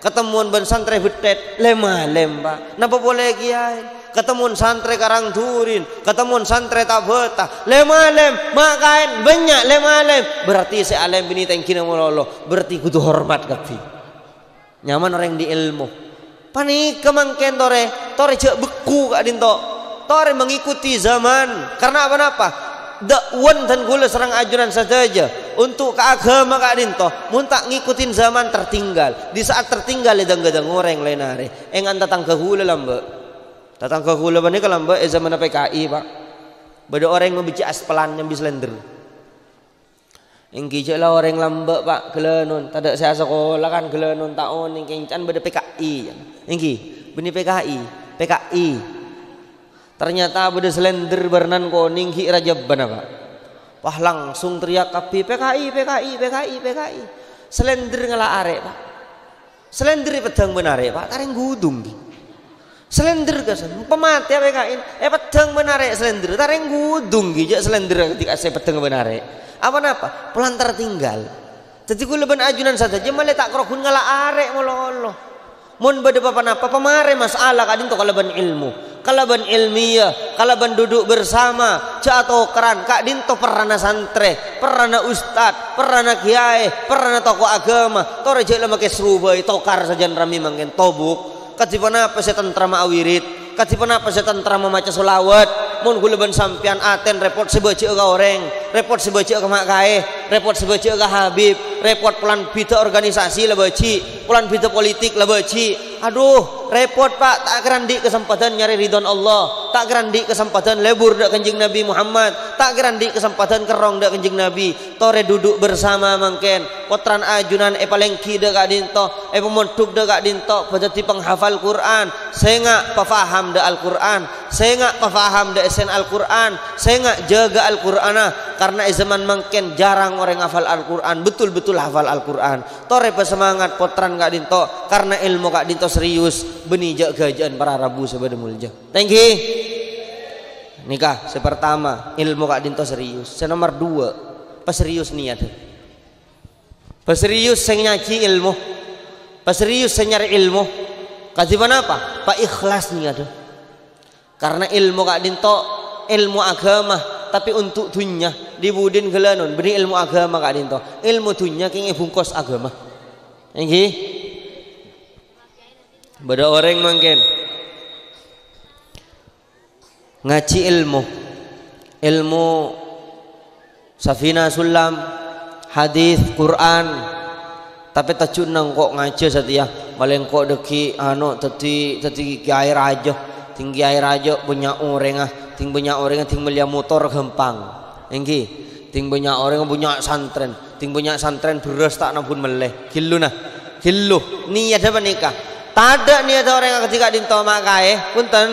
Katemmowan bân santrè Bettèt, lem-alem, Pa'. Napa polè kèyaè? Katemmowan santrè Karangdurin, katemmowan santrè Tabata, lem-alem, makaè, bânnya' lem-alem. Berarti sè alèm binè tèngghina malolo, berarti kodhu hormat kabbhi. Nyaman orèng andi' èlmo. Panèka mangkèn torè, torè jhâ' bekku ka'dinto. Torè mangikuti zaman. Karna apa-napa? Dâ' wân dân kaulâ sareng ajunan sadhâjâ, untuk ka agama ka'dinto, mon ta' ngikutin zaman, tertinggal. Di saat tertinggal, è dhâng-ghâdhâng orèng laèn arè. Ènga' tatangghâ kaulâ lambâ'. Tatangghâ kaulâ panèka lambâ' è zamanna P K I, Pak. Bâdâ orèng mabâjâ aspelan nyambi slender. Èngghi jhâ' la orèng lambâ', Pak, ghâlânon. Tadâ' sè asakola kan ghâlânon, ta' onèng kèng can bâdâ P K I, ya. Èngghi, bânnè P K I, P K I. Ternyata bâdâ slender bârnan konèng ghi' rajâbhânna, Pak. Wah, langsung teriak kabbhi, "P K I, P K I, P K I, P K I." Slender ngala' arè', Pak. Slender èpeddhâng bân arè', Pak, ta' rèng ghudung, ghi. Slender ka san, pamatèya P K I, èpeddhâng bân arè' slender, ta' rèng ghudung, ghi, jhâ' slender kadhi ka'assa èpeddhâng bân arè'. Apa-napa? Polan tertinggal. Dhâddhi kaulâ bân ajunan sadhâjâ malè ta' karogun ngala' arè' malolo. Mon bâdâ pa-ponapa, pamarè masalah ka'dinto kalabân ilmu. Kalabân ilmiah, kalabân duduk bersama, jhâ' atokaran, ka'dinto perrana santrè, perrana ustad, perrana kiyaè, perrana toko agama, torè jhâ' la makè srubâi, tokar sajân rammè mangkèn tobuk. Kadhi ponapa sè tentremma awirid? Kadhi ponapa sè tentremma maca sholawat? Mon kaulâ bân sampèyan atèn rèpot sè bâjâ'â ka orèng, rèpot sè bâjâ'â ka ma' kaè, rèpot sè bâjâ'â ka Habib, rèpot polan bhidhâ organisasi la bâji', polan bhidhâ politik la bâji'. Adhu, rèpot, Pak, ta' kèra andi' kasempadhân nyarè ridhâna Allah, ta' kèra andi' kasempadhân lebur dâ' Kanjeng Nabi Muhammad, ta' kèra andi' kasempadhân kerrong dâ' Kanjeng Nabi. Torè duduk bersama mangkèn, pottrana ajunan èpalèngghi dâ' ka'dinto, èpamondhuk dâ' ka'dinto, padâddhi panghafal Qur'an, sènga' papaham dâ' Al-Qur'an, sènga' papaham dâ' èssèna Al-Qur'an, sènga' jâgâ Al-Qur'anna, karna è zaman mangkèn jhârâng orèng hafal Al-Qur'an, betul-betul hafal Al-Qur'an. Torè pasemangat pottrana ka'dinto, karna èlmo ka'dinto serius, bânnè jâ'-ghâjâ'ân para rabu sè bâdâ molja. Tèngghi. Nèka, sè partama, èlmo ka'dinto serius. Sè nomer duwâ', paserius niyaddhâ. Paserius sè nyajhi èlmo. Paserius sè nyarè èlmo. Kadhi ponapa? Paèkhlas niyaddhâ. Karna èlmo ka'dinto èlmo agama, tapè untuk dhunnya, dhi-budhina ghâlânon, bânnè èlmo agama ka'dinto. Èlmo dhunnya kèng èbungkos agama. Èngghi? Bâdâ orèng mangkèn ngajhi èlmo. Èlmo Safina Sulam, hadis, Qur'an. Tapè tajjhuna engko' ngajhi satèya, malè engko' dâggi', ano, dhâddhi, dhâddhi kiyaè rajâ. Dhing kiyaè rajâ bânnya' orèngnga, dhing bânnya' orèngnga dhing mellèya motor ghâmpang. Èngghi, dhing bânnya' orèngnga bânnya' santrèn, dhing bânnya' santrèn bherrâs ta' nambun mellè. Ghilluna, ghillu. Niyaddhâ panèka. Tadâ' niyaddhâ orèng akadhi ka'dinto ma' kaè, bhunten.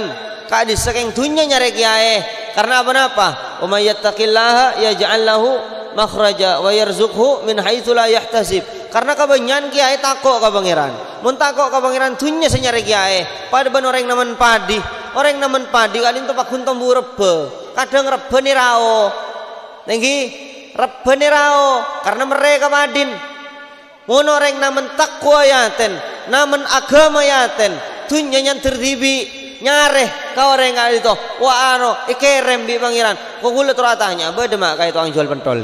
Ka'dhissa' kèng dhunnya nyarè kiyaè. Karna apa-napa? "Wa may yattaqillaha yaj'al lahu makhraja wa yarzuqhu min haitsu la yahtasib." Karna kabânnya'an kiyaè tako' ka Pangèran. Mon tako' ka Pangèran, dhunnya sè nyarè kiyaè. Padâ bân orèng namen padi. Orèng namen padi ka'dinto pagghun tombu rebbhâ. Kadhâng rebbhâ nèrao. Èngghi, rebbhâ nèrao. Karna merrè ka padina. Mon orèng namen takwa è atèna, namen agama è atèna, dhunnya nyandher dhibi', nyarè ka orèng ka'dinto, wa ano, èkèrèm bi' Pangèran. Ko kaulâ terro atanya, bâdâ ma' kaè tokang juwâl pentol?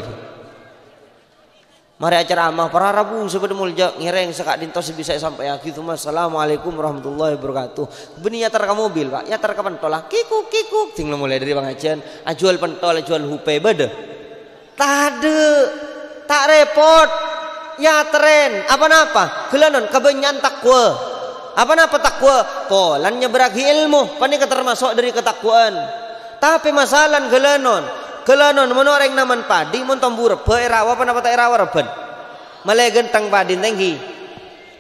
Marè acaramah, para rabu sè padâ molja, ngèrèng sè ka'dinto sè bisa èsampèyaghi, coma, "Assalamualaikum warahmatullahi wabarakatuh." Bânnè èyater ka mobil, Pak, èyater ka pentolla, kikuk, kikuk, dhing la molaè dâri pangajiyân, ajuwâl pentol, ajuwâl hupè, bâdâ? Tadâ', ta' rèpot. Èyaterrè, apa-napa? Ghâlânon, kabânnya'an takwa. Apa-napa takwa? Polana nyabârraghi èlmo, panèka tamaso' dâri katakwaan. Tapè masalana ghâlânon. Ghâlânon, mon orèng namen padi, mon tombu rebbhâ, èrawa apa napa ta' èrawa rebbhâna? Malè ghântheng padina èngghi.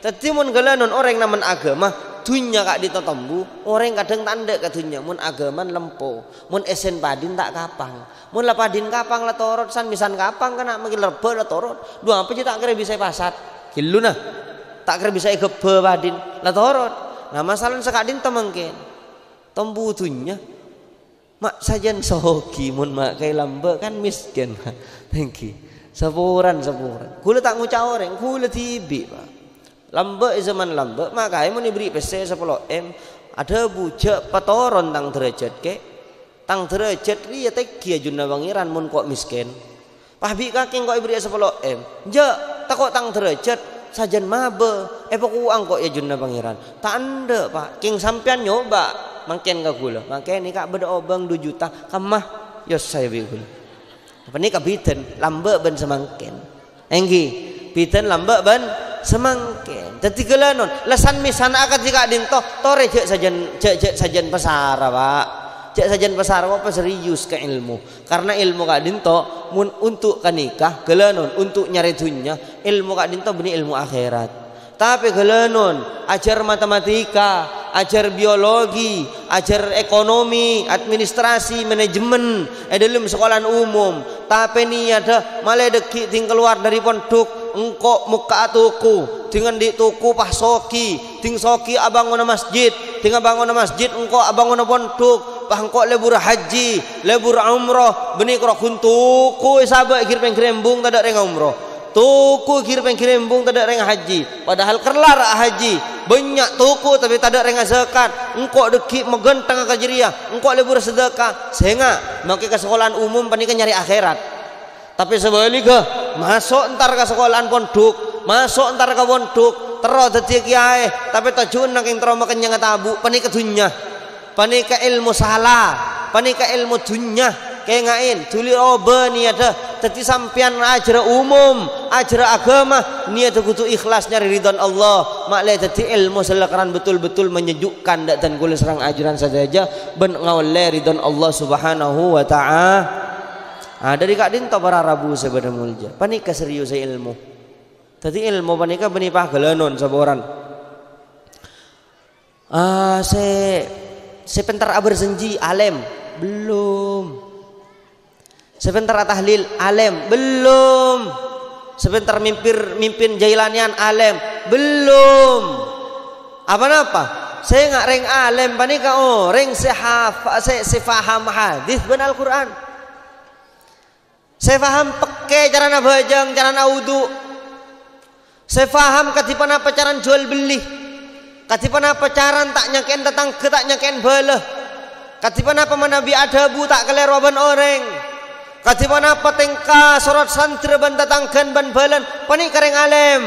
Dhâddhi, mon ghâlânon orèng namen aghâma, dhunnya ka'dinto tombu, orèng kadhâng ta' endâ' ka dhunnya, mon aghâmana lempo, mon èssèna padina ta' kapang. Mon la padina kapang la torot, san-mèsan kapang kana' mangkèn rebbhâ la torot. Dhu apa jiyâ ta' kèra bisa èpasat. Ghilluna. Ta' kèra bisa èghebbhâ padina, la torot. Nah, masalana saka'dinto mangkèn. Tombu dhunnya. Ma' sajân soghi, mon ma' kaè lambâ' kan mèskèn. Èngghi. Saporana, saporana. Kaulâ ta' ngoca' orèng, kaulâ dhibi', Pak. Lambâ' è zaman lambâ', ma' kaè mon èberri' pèssè sapolo M, adhâbu, "Jhâ' patoron tang dârâjhât, Kè'. Tang dârâjhât rèya tèngghi è ajunanna Pangèran mon ko' mèskèn." Pas bi' kakè engko' èberri'â sapolo M, "Jhâ', tako' tang dârâjhât, Sajân mabâ, èpakowa engko' è ajunanna Pangèran. Ta' endâ', Pa'. Kèng sampèyan nyoba mangkèn ka ghulâ. Mangkèn nèka bâdâ obâng du juta, kemma, èyossay bi' ghulâ. Panèka bhidhân lambâ' bân samangkèn. Èngghi, bhidhân lambâ' bân samangkèn. Dhâddhi ghâlânon, la san-mèsan akadhi ka'dinto, torè jhâ' sajân, jhâ', jhâ' sajân pasara, Pa'. Jhâ' sajân pasara, ko' paserius ka èlmo. Karna èlmo ka'dinto, mon untuk ka nèka, ghâlânon, untuk nyarè dhunnya, èlmo ka'dinto bânnè èlmo akhèrat. Tapè ghâlânon, ajhâr matematika, ajhâr biologi, ajhâr ekonomi, administrasi, manajemen è dhâlem sakolaan umum. Tapè niyaddhâ malè dhâggi' dhing kalowar dâri pondhuk, engko' mokka'a toko, dhing andi' toko pas soghi, dhing soghi abângona masjid, dhing abângona masjid engko' abângona pondhuk, pas engko' lebur haji, lebur umroh, bânnè karo ghun toko èsabâ' è ghir-pèngghir embung tadâ' rèng umroh. Toko ghir-pèngghir embung tadâ' rèng haji. Padahal kerlar haji. Bânnya' toko tapè tadâ' rèng azakat. Engko' dhâggi' maghânteng ka jârèya. Engko' lebur sedekah. Sènga', mangkè ka sakolaan umum panèka nyarè akhèrat. Tapè sabhâligghâ, maso' entar ka sakolaan pondhuk, maso' entar ka pondhuk, terro dhâddhiyâ kèyaè, tapè tojjhuna kèng terro makennyanga tabu', panèka dhunnya. Panèka èlmo sala, panèka èlmo dhunnya. Kènga'è, dhuli robâ niyaddhâ. Dhâddhi sampèyan ajhârâ umum, ajhârâ aghâma, niyaddhâ kodhu ikhlas nyarè ridhâna Allah. Ma'lè dhâddhi èlmo sè lakaran betul-betul menyejukkan dâ' dân kaulâ sareng ajunan sadhâjâ bân ngaollè ridhâna Allah Subhanahu wa Ta'a-, Ah, dâri ka'dinto para rabu sè padâ molja. Panèka seriusè èlmo. Dhâddhi èlmo panèka bânnè paghâlânon saporana. Ah, sè, sè pènter aberjanji, alèm? Belum. Sè pènter atahlil, alèm? Belum. Sè pènter mimpir, mimpin jailanian, alèm? Belum. Apa-napa? Sènga' rèng alèm panèka orèng sè hafa-, sè, sè paham hadis bân Al-Qur'an. Sè paham pèkkè carana bhâjâng, carana wudu. Sè paham kadhi ponapa carana juwâl bellè. Kadhi ponapa carana ta' nyakè'è tatangghâ, ta' nyakè'è bhâlâ. Kadhi ponapa manabi adhâbu ta' kalèro bân orèng. Kadhi ponapa tèngka sorot sandhâr bân tatangghâna bân bhâlâna. Panèka rèng alèm.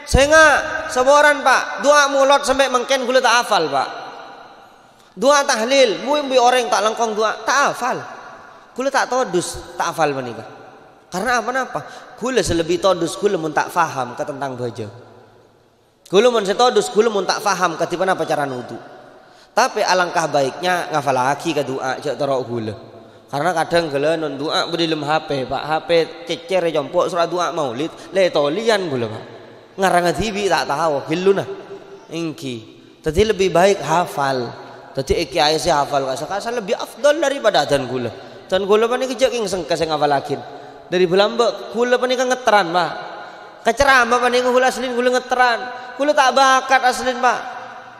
Sènga', saporana, Pa', du'a molod sampè' mangkèn kaulâ ta' afal, Pa'. Du'a tahlil, buwi-buwi orèng ta' langkong du'a, ta' afal. Kaulâ ta' todus, ta' afal panèka. Karna apa-napa? Kaulâ sè lebbi todus, kaulâ mon ta' paham ka tentang bhâjâng. Kaulâ mon sè todus, kaulâ mon ta' paham kadhi ponapa carana wudu. Tapè alangkah baiknya ngafallaghi ka du'a, jhâ' toro' kaulâ. Karna kadhâng ghâlânon du'a bâdâ è dâlem H P, Pa'. H P cècèr è compo', soro du'a maulid, lè-tolèyan kaulâ, Pa'. Ngaranga dhibi' ta' tao, ghelluna. Èngghi. Dhâddhi lebbi baik hafal. Dhâddhi è kèyaè sè hafal ka'sa-ka'sa lebbi afdal daripada dân kaulâ. Dân kaulâ panèka jhâ' kèng sengka sè ngafallaghi. Dâri bâlâmbâ' kaulâ panèka ngettran, Pa'. Ka cerama panèka kaulâ aslin kaulâ ngettran. Kaulâ ta' bakat aslin, Pa'.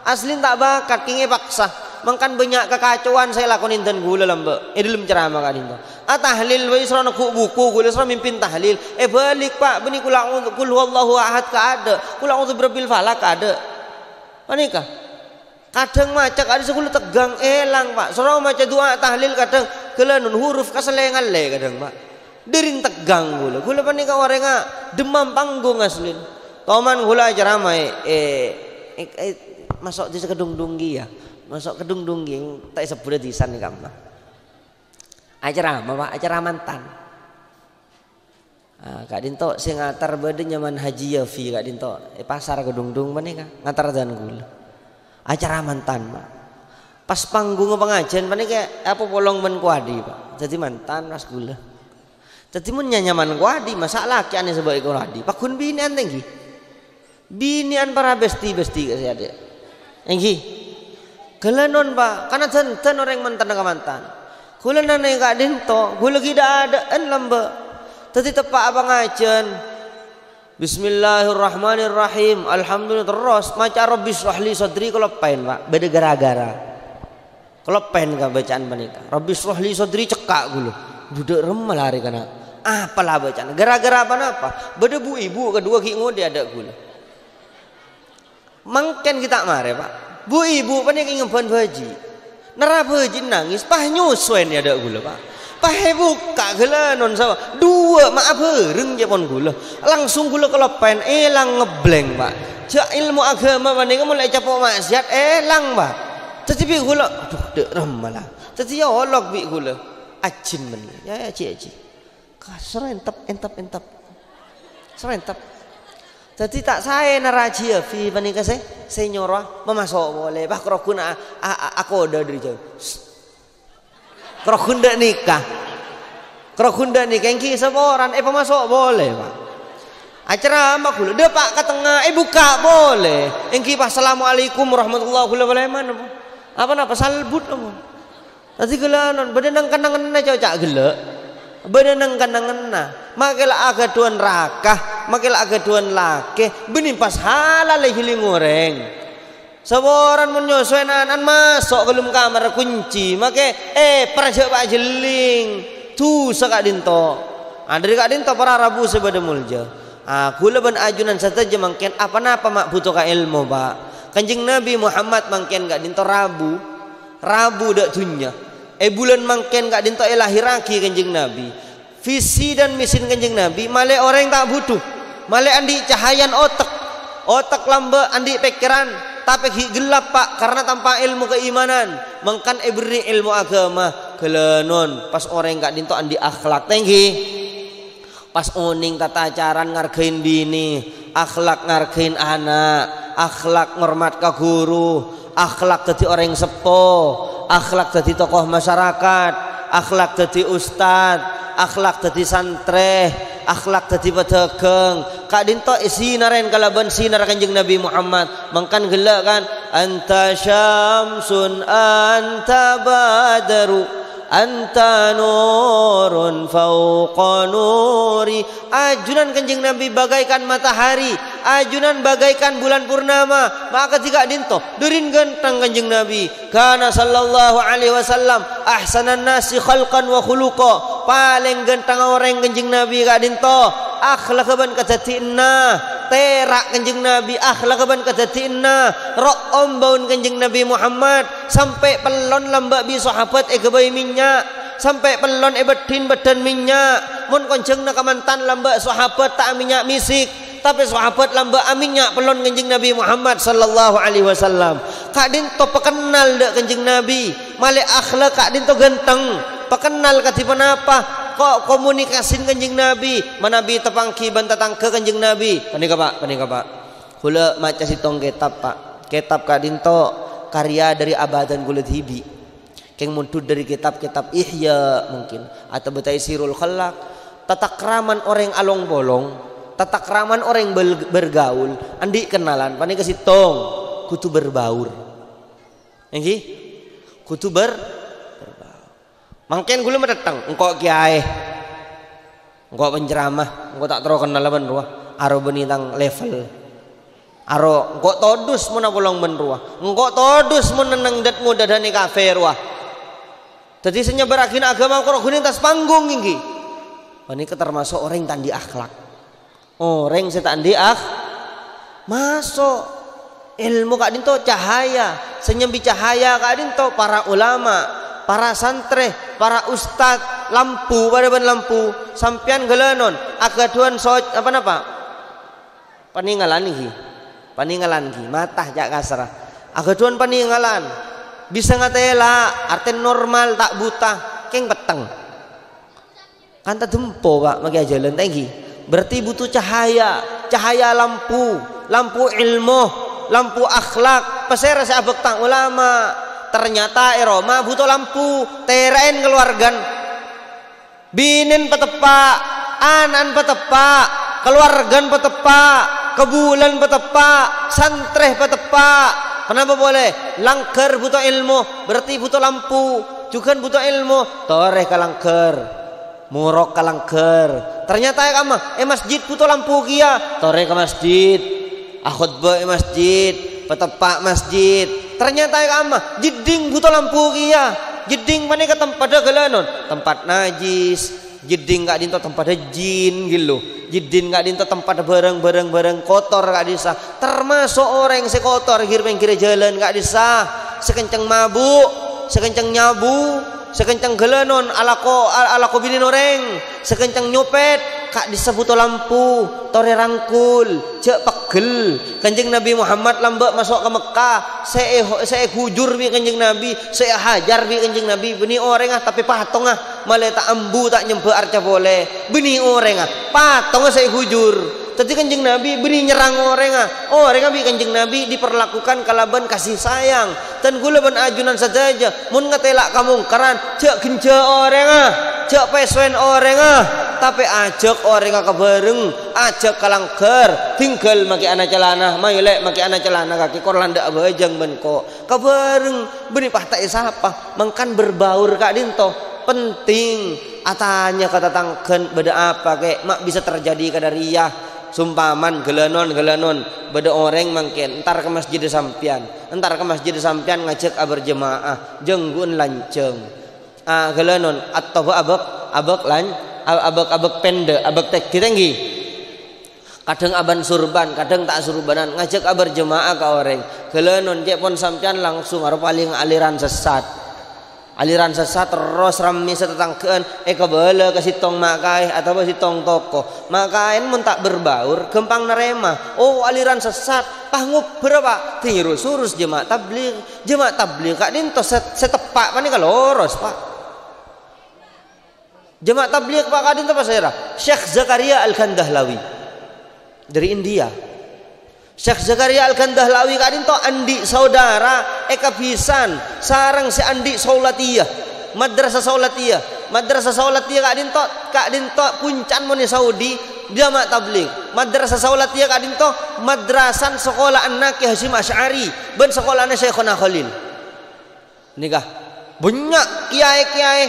Aslin ta' bakat, kèng èpaksa. Mangkana bânnya' kakacowan sè èlakonè dân kaulâ lambâ' è dâlem cerama ka'dinto. Atahlil bhâi soro neggu' buku, kaulâ soro mimpin tahlil. Èbâlik, Pa', bânnè qul a'udzu, qul huwallahu ahad kaadâ', qul a'udzu birabbil falaq kaadâ'. Panèka. Kadhâng maca ka'dinto sè kaulâ tegghâng èlang, Pa'. Soro maca du'a tahlil kadhâng ghâlânon huruf kasellèngallè kadhâng, Pa'. Dâri tegghâng kaulâ. Kaulâ panèka orèngnga demam panggung aslin. Toman kaulâ acerama è, è, è, è, maso' dhisa Kedungdung kèya. Maso' Kedungdung kèya, ta' èsebbhut dhisana kamma. Acerama, Pa', acerama mantan. Ah, ka'dinto sè ngater bâdâ nyamana Haji Yafi ka'dinto, è pasar Kedungdung panèka, ngater dân kaulâ. Acara mantan, Pa'. Pas panggungnga pangajhiyân panèka apopolong bân Kowadi, Pa'. Dhâddhi mantan pas kaulâ. Dhâddhi mon nya-, nyamana Kowadi, masa' lakè'an èsabâ'i Kowadi? Pagghun binè'an tèngghi. Binè'an para besti-besti ka'dinto. Èngghi. Ghâlânon, Pa', kana dân-dân orèng mantanna ka mantan. Kaulâ nanè ka'dinto, kaulâ ghi' dâ'-adâ'ân lambâ'. Dhâddhi teppa'a pangajhiyân. Bismillahirrahmanirrahim. Alhamdulillah, terros maca Rabbisyrahli sadri kaloppèn, Pa'. Bâdâ gara-gara. Kaloppèn kabâca'an panèka. Rabbisyrahli sadri cekka' kaulâ. Budhâ' remma larè kana. Apa la bâca'an? Gara-gara apa-napa? Bâdâ bu-ibu kaduwâ ghi' ngodâ adâ' kaulâ. Mangkèn ghi' ta' marè, Pa'. Bu-ibu panèka ngembhân bhâji'. Nèra bhâji' nangès, pas nyosowèn è adâ' kaulâ, Pa'. Pas èbukka' ghâlânon sapa? Duwâ' ma' abhâreng jâ' pon ghulâ. Langsung ghulâ kaloppaèn, èlang ngebleng, Pak. Jâ' èlmo aghâma panèka mon la ècapo' ma'siyat, èlang, Pak. Dhâddhi bi' ghulâ, adhu, dâ' remma la. Dhâddhi yâ olok bi' ghulâ. Ajin men. Yâ, yâ, jhi, jhi. Ka-, serentep, entep, entep. Serentep. Dhâddhi ta' saè narajiyâ, bi' panèka sè, sè nyorowa mamaso' polè. Pas karoghun a-, a-, a-, akoda dâri jhâu. Karoghun dâ' nèka. Karoghun dâ' nèka èngghi saporan èpamaso' polè, Pak. Acerama ghulâ, dâpa' ka tengnga, èbukka' polè. Èngghi pas, "Assalamualaikum warahmatullahi wabarakatuh." Polè mana, Pak? Apa napa salbut apa? Dhâddhi ghâlânon, bâdâ nang-kennengnganna, coca' ghellâ'. Bâdâ nang-kennengnganna. Makè la aghâdhuwân raka, makè la aghâdhuwân lakè, bânnè pas halal èghâling orèng. Saporan mon nyosowè na'-ana'an maso' ka dâlem kamar, kunci, makè, eh, parjhâ' pajhelling. Dhusa ka'dinto. Ah, dâri ka'dinto para rabu sè bâdâ molja. Ah, ghulâ bân ajunan sadhâjâ mangkèn apa-napa ma' bhuto ka èlmo, Pak. Kanjeng Nabi Muhammad mangkèn ka'dinto rabu. Rabu dâ' dhunnya. È bulân mangkèn ka'dinto èlahèrraghi Kanjeng Nabi. Visi dan misin Kanjeng Nabi, malè orèng ta' budhu, malè andi' cahayan otek. Otek lambâ' andi' pèkkèran, tapè ghi' ghellâp, Pak, karna tanpa èlmo kaimanan. Mangkana èberri' èlmo aghâma, ghâlânon, pas orèng ka'dinto andi' akhlak. Ta' èngghi? Pas onèng tata caran ngarghâi binè, akhlak ngarghâi ana', akhlak ngormat ka ghuru, akhlak dhâddhi orèng seppo, akhlak dhâddhi tokoh masyarakat, akhlak dhâddhi ustad, akhlak dhâddhi santrè, akhlak dhâddhi padhâghâng. Ka'dinto èsinarèn kalabân sinar Kanjeng Nabi Muhammad. Mangkana ghellâ' kan, "Anta syamsun, anta badru, anta nurun fauqa nuri." Ajunan Kanjeng Nabi bagaikan matahari, ajunan bagaikan bulan purnama, makadhi ka'dinto, durin ghântheng Kanjeng Nabi. Kana sallallahu alaihi wasallam ahsanan nasi khalqan wa khuluqa, palèng ghântheng orèng Kanjeng Nabi ka'dinto, akhlakka bân kadhâddhiyânna, tèra' Kanjeng Nabi, akhlakka bân kadhâddhiyânna, ro'om bâuna Kanjeng Nabi Muhammad, sampè' pèllon lambâ' bi' sahabat èghâbây mènnya', sampè' pèllon èbâddhin bâddhân mènnya', mon konjhângnga kamantan lambâ' sahabat ta' amènnya' mèsèk, tapè sahabat lambâ' amènnya' pèllon Kanjeng Nabi Muhammad sallallahu alaihi wasallam. Ka'dinto pakennal dâ' Kanjeng Nabi, malè akhlak ka'dinto ghântheng, pakennal kadhi ponapa, ko-, komunikasin Kanjeng Nabi, manabi tapangghi bân tatangghâ Kanjeng Nabi. Panèka, Pak, panèka, Pak. Ghulâ maca sèttong kètab, Pak. Kètab ka'dinto karya dâri abâdhân ghulâ dhibi'. Kèng mondhut dâri kètab-kètab Ihya mungkin, atabâ Taisirul Khallaq. Tatakraman orèng along-polong, tatakraman orèng bel-, bergaul, andi' kennalan, panèka sèttong, kodhu berbaur. Èngghi? Kodhu ber-, berbaur. Mangkèn ghulâ matèttèng, engko' kèyaè. Engko' penceramah, engko' ta' terro kennal bân rowa. Aro bânnè tang level. Aro engko' todus mon apolong bân rowa. Engko' todus mon neng-, dât-, ngodâdhâni kafè rowa. Dhâddhi sè nyebbhârraghi aghâma engko' ghun è attas panggung èngghi. Panèka tamaso' orèng ta' andi' akhlak. Orèng sè ta' andi' akh-, maso'. Èlmo ka'dinto cahaya, sè nyambi cahaya ka'dinto para ulama, para santrè, para ustad, lampu, padâ bân lampu. Sampèyan ghâlânon, aghâdhuwân soc-, apa napa? Panèngalan ghi. Panèngalan ghi, mata ca' kasarra. Aghâdhuwân panèngalan. Bisa ngatèla', artèna normal, ta' buta, kèng pèttèng. Kan tadempo, Pak, makè ajhâlân, ta' èngghi? Berarti butuh cahaya, cahaya lampu, lampu èlmo, lampu akhlak. Pasèra sè abhâktang? Ulama. Ternyata è roma butuh lampu, tèra'èn kalowargan. Binèn pateppa', ana'na pateppa', kalowargan pateppa', kabulân pateppa', santrè pateppa'. Ponapa polè? Langghâr butuh èlmo, berarti butuh lampu. Jhughân butuh èlmo, torè ka langghâr. Morok ka langghâr. Ternyata è kamma, è masjid butuh lampu kèya. Torè ka masjid. Akhotbah è masjid. Pateppa' masjid. Ternyata è kamma, jeddhing butuh lampu kèya. Jeddhing panèka tempaddhâ ghâlânon. Tempat najis. Jeddhing ka'dinto tempaddhâ jin, ghâllu. Jeddhing ka'dinto tempaddhâ bhârâng-bhârâng, bhârâng kotor ka'dissa'. Tamaso' orèng sè kotor ghir-pèngghirrâ jhâlân ka'dissa'. Sè kenceng mabu', sè kenceng nyabu. Sakencang ghâlânon alako, a-, alako binèna orèng, sakencang nyopèt, ka'dissa' bhuto lampu, torè rangkul, jhâ' peggel. Kanjeng Nabi Muhammad lambâ' maso' ka Mekkah, sè è-, sè èghujur bi' Kanjeng Nabi, sè èhajar bi' Kanjeng Nabi, bânnè orèngnga, tapè patongnga, malè ta' ambu, ta' nyembhâ arca polè. Bânnè orèngnga, patongnga sè èghujur. Dhâddhi Kanjeng Nabi bânnè nyerrang orèngnga. Orèngnga bi' Kanjeng Nabi diperlakukan kalabân kasih sayang. Dân kaulâ bân ajunan sadhâjâ, mon ngatèla' kamongkaran, jhâ' ghenja' orèngnga, jhâ' pèsoèn orèngnga, tapè ajhâk orèngnga ka bhâreng, ajhâk ka langghâr, dingghâl makè ana calana, mayu lè' makè ana calana kakè, kor landhâ' abhâjâng bân ko'. Ka bhâreng, bânnè pas ta' èsapa, mangkana berbaur ka'dinto. Penting, atanya ka tatangghâna, "Bâdâ apa, Kè'? Ma' bisa terjadi kadâ' rèya?" Sompaman, ghâlânon, ghâlânon, bâdâ orèng mangkèn, entar ka masjidda sampèyan, entar ka masjidda sampèyan ngajhâk aberjemaah, jhânggu'na lanjhâng. Ah, ghâlânon, atobâ abâk, abâk lan-, ab-, abâk, abâk pèndhâ, abâk tèngghi-tèngghi. Kadhâng abân surban, kadhâng ta' surbanan, ngajhâk aberjemaah ka orèng. Ghâlânon, cè' pon sampèyan langsung aro palèng aliran sessat. Aliran sessat terros rammè satatangghâ'ân, èkabâlâ ka sèttong ma' kaè atabâ sèttong toko. Ma' kaèna mon ta' berbaur, ghâmpang narèma. Oh, aliran sessat, pas ngobbhârâ, Pa'? Dingèrus-urus jemaah tabligh. Jemaah tabligh ka'dinto sè, sè teppa' panèka loros, Pa'. Jemaah tabligh, Pa', ka'dinto pasèra? Syekh Zakaria Al-Khandahlawi. Dâri India. Syekh Zakaria Al-Khandahlawi ka'dinto andi' saudara èkabisân sareng sè andi' Saulatiyah, Madrasah Saulatiyah. Madrasah Saulatiyah ka'dinto, ka'dinto puncana mon è Saudi, jemaah tabligh. Madrasah Saulatiyah ka'dinto madrasana sakola'anna Kè Hasyim Asy'ari bân sakola'anna Syaikhona Khalil. Nèka, bânnya' kèyaè-kèyaè.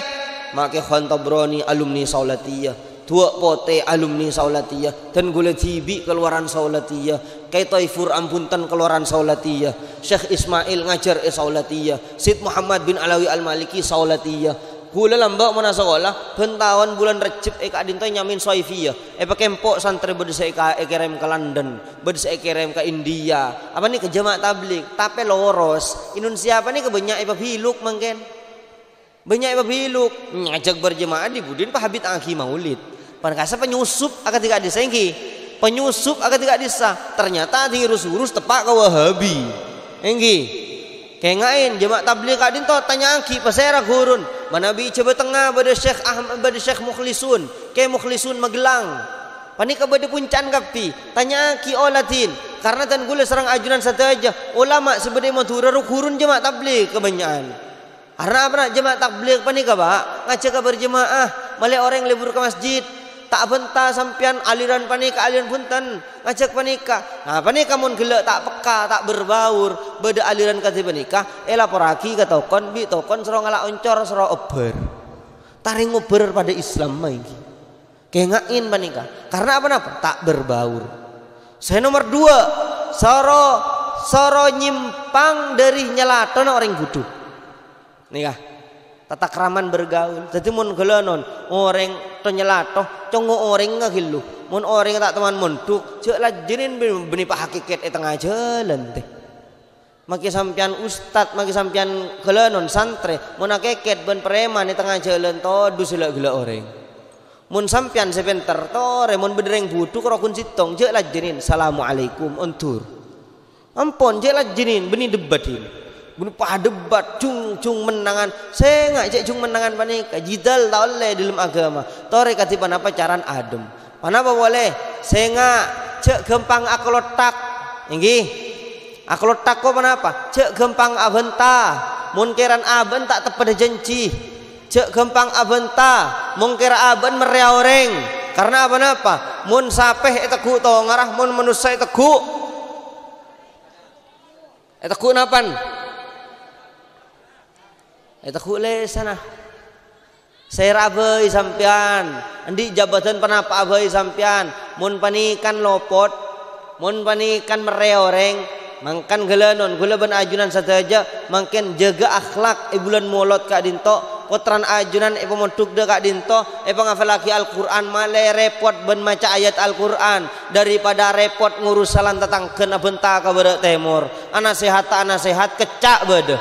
Ma' Kè Khan Tabrani alumni Saulatiyah, Duwâ' Potè alumni Saulatiyah, dân kaulâ dhibi' kalowaran Saulatiyah, Kè Toifur Ambunten kalowaran Saulatiyah, Syekh Ismail ngajhâr è Saulatiyah, Sayyid Muhammad bin Alawi Al-Maliki Saulatiyah. Kaulâ lambâ' mon asakola, bân taon bulân Rejjeb è ka'dinto nyamèn Soifiyah. Èpakèmpo' santrè bâdâ sè èka-, èkèrèm ka London, bâdâ sè èkèrèm ka India. Apa nèka jemaah tabligh, tapè loros. Indonesia panèka bânnya' èpabiluk mangkèn. Bânnya' èpabiluk. Ngajhâk berjemaah dhi-budhina pahabittaghi maulid. Pan kasa panyusup akadhi ka'dissa' èngghi. Panyusup akadhi ka'dissa'. Ternyata dingèrus-urus teppa' ka Wahabi. Èngghi. Kènga'è, jemaah tabligh ka'dinto, tanya'aghi pasèra ghuruna. Manabi Jhâbâ Tengnga bâdâ Syekh Ahm-, bâdâ Syekh Mukhlisun, Kè Mukhlisun Magelang. Panèka bâdâ puncana kabbhi. Tanya'aghi oladhin, karna dân kaulâ sareng ajunan sadhâjâ, ulama sè bâdâ è Madhurâ rowa ghuruna jemaah tabligh kabânnya'an. Karna apa, na'? Jemaah tabligh panèka, Pa', ngajhâk ka berjemaah, malè orèng lebur ka masjid. Ta' abhânta sampèyan aliran panèka, aliran bhunten. Ngajhâk panèka. Nah, panèka mon ghellâ' ta' pekka, ta' berbaur, bâdâ aliran kadhi panèka, èlaporraghi ka tokon, bi' tokon soro ngala' oncor, soro obbhâr. Tarèng obbhâr padâ Islam maènggi. Kènga'è panèka. Karna apa napa? Ta' berbaur. Sè nomer duwâ', soro, soro nyèmpang dâri nyalathona orèng budhu. Nèka, tatakraman bergaul. Dhâddhi mon ghâlânon, orèng to nyalatho, congngo orèngnga ghâllu. Mon orèngnga ta' toman mondhuk, jhâ' lajjhânin bân-, bânnè pahakèkèt è tengnga jhâlân, tè. Makè sampèyan ustad, makè sampèyan ghâlânon santrè, mon akèkèt bân preman è tengnga jhâlân, todus la ghellâ' orèng. Mon sampèyan sè pènter, torè, mon bâdâ rèng budhuk rogun sèttong, jhâ' lajjhânin, "Assalamualaikum," ondur. Ampon, jhâ' lajjhânin, bânnè debbhâdhin. Bânnè padebbhât, jung-jung mennangan. Sènga' jhâ' jung mennangan panèka, jidal ta' ollè è dhâlem aghâma. Torè kadhi ponapa carana adhem. Ponapa polè? Sènga', jhâ' ghâmpang akalotthak. Èngghi. Akalotthak ko' ponapa? Jhâ' ghâmpang abhânta. Mon kèran abâ'na ta' teppadhâ jhânjhi. Jhâ' ghâmpang abhânta. Mon kèra abâ'na marrèya orèng. Karna ponapa? Mon sapè ètegghu' tongarra, mon manossa ètegghu'. Ètegghu' napan? Ètegghu' lèsanna. Sèra bhâi sampèyan, andi' jabhâdhân ponapa bhâi sampèyan, mon panèka lopot, mon panèka marrèya orèng, mangkana ghâlânon, kaulâ bân ajunan sadhâjâ, mangkèn jâgâ akhlak è bulân Molod ka'dinto, pottrana ajunan èpamondhuk dâ' ka'dinto, èpangafallaghi Al-Qur'an, malè rèpot bân maca ayat Al-Qur'an, daripada rèpot ngurus salan tatangghâna abhânta ka bârâ' tèmor. Anasèhat ta' anasèhat, kècca' bâdâ.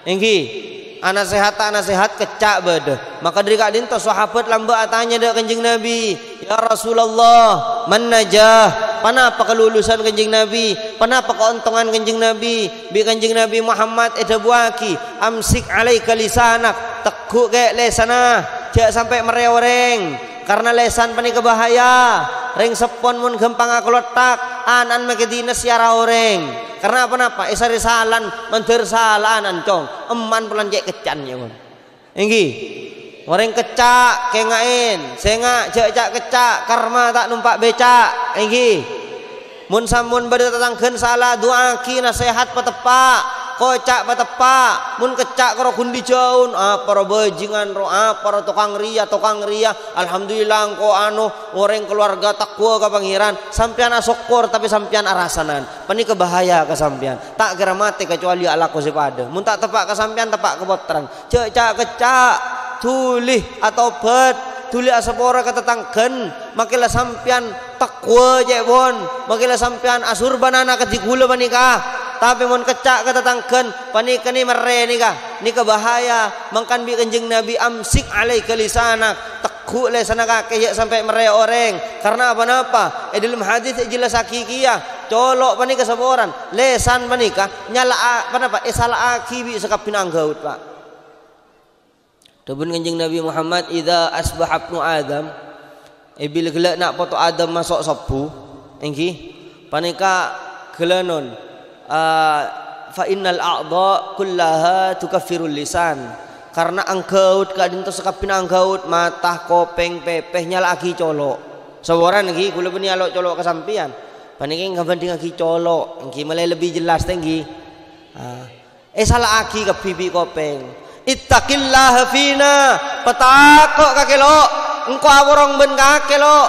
Èngghi. Anasèhata, anasèhat, kecca' bâdâ. Maka dâri ka'dinto sahabat lambâ' atanya dâ' Kanjeng Nabi, "Ya Rasulullah, man najah? Ponapa kalulusan Kanjeng Nabi? Ponapa kaontongan Kanjeng Nabi?" Bi' Kanjeng Nabi Muhammad èdhâbuwâghi, "Amsik alaika lisanak, tegghu' kè' lèsanna, jhâ' sampè' merrè orèng, karna lèsan panèka bahaya. Rèng seppon mon ghâmpang akalotthak, ana'na makè dines èyara orèng. Karna ponapa? Èsarè salan, mandhâr salan, Cong. Emman polana cè' kecca'an, yâ, mon." Èngghi. Orèng kecca', kènga'è. Sènga', jhâ' ca' kecca', karma ta' nompa' bèca'. Èngghi. Mon sampon bâdâ tatangghâna sala, du'aaghi, nasèhat pateppa', koca' pateppa'. Mon kecca' karo ghun dâjâun, apa ro bhâjingan ro, apa ro tokang rèya, tokang rèya. Alhamdulillah, engko' anu, orèng kalowarga taqwa ka Pangèran. Sampèyan asokkor, tapè sampèyan arasanan. Panèka bahaya ka sampèyan. Ta' kèra matè kacobâli alako sè padâ. Mon ta' teppa' ka sampèyan, teppa' ka pottrana. Jhâ' ca'-kecca', dhuli atobhât, dhuli asapora ka tatangghâna, makè la sampèyan taqwa, cè' pon, makè la sampèyan asorbhân ana' kadhi ghulâ panèka. Tapè mon kecca' ka tatangghâna, panèka nè merrè nèka, nèka bahaya, mangkana bi' Kanjeng Nabi, "Amsik alaika lisanak," tegghu' lèsanna kakè jhâ' sampè' merrè orèng. Karna apa-napa? È dâlem hadis èjellassaghi kèya, colo' panèka saporana, lèsan panèka nyala'a, ponapa? Èsala'aghi bi' sakabbhina angghaut, Pa'. Dhâbuna Kanjeng Nabi Muhammad, "Idza asbaha ibnu Adam," è bilâ ghellâ' na' poto Adam maso' sobbhu, èngghi, panèka ghellânon, a, "fa innal a'dha kullaha tukaffirul lisan." Karna angghaut ka'dinto sakabbhina angghaut, mata, kopèng, pèpè, nyala'aghi colo'. Saporana, èngghi, ghulâ bânnè alo' colo' ka sampèyan. Panèka èngghâ bhândhingngaghi colo', èngghi, malè lebbi jellas, tè, èngghi. A. Èsala'aghi kabbhi bi' kopèng. "Ittaqillaha fina, patako' kakè, Lo'. Engko' aworong bân kakè, Lo'."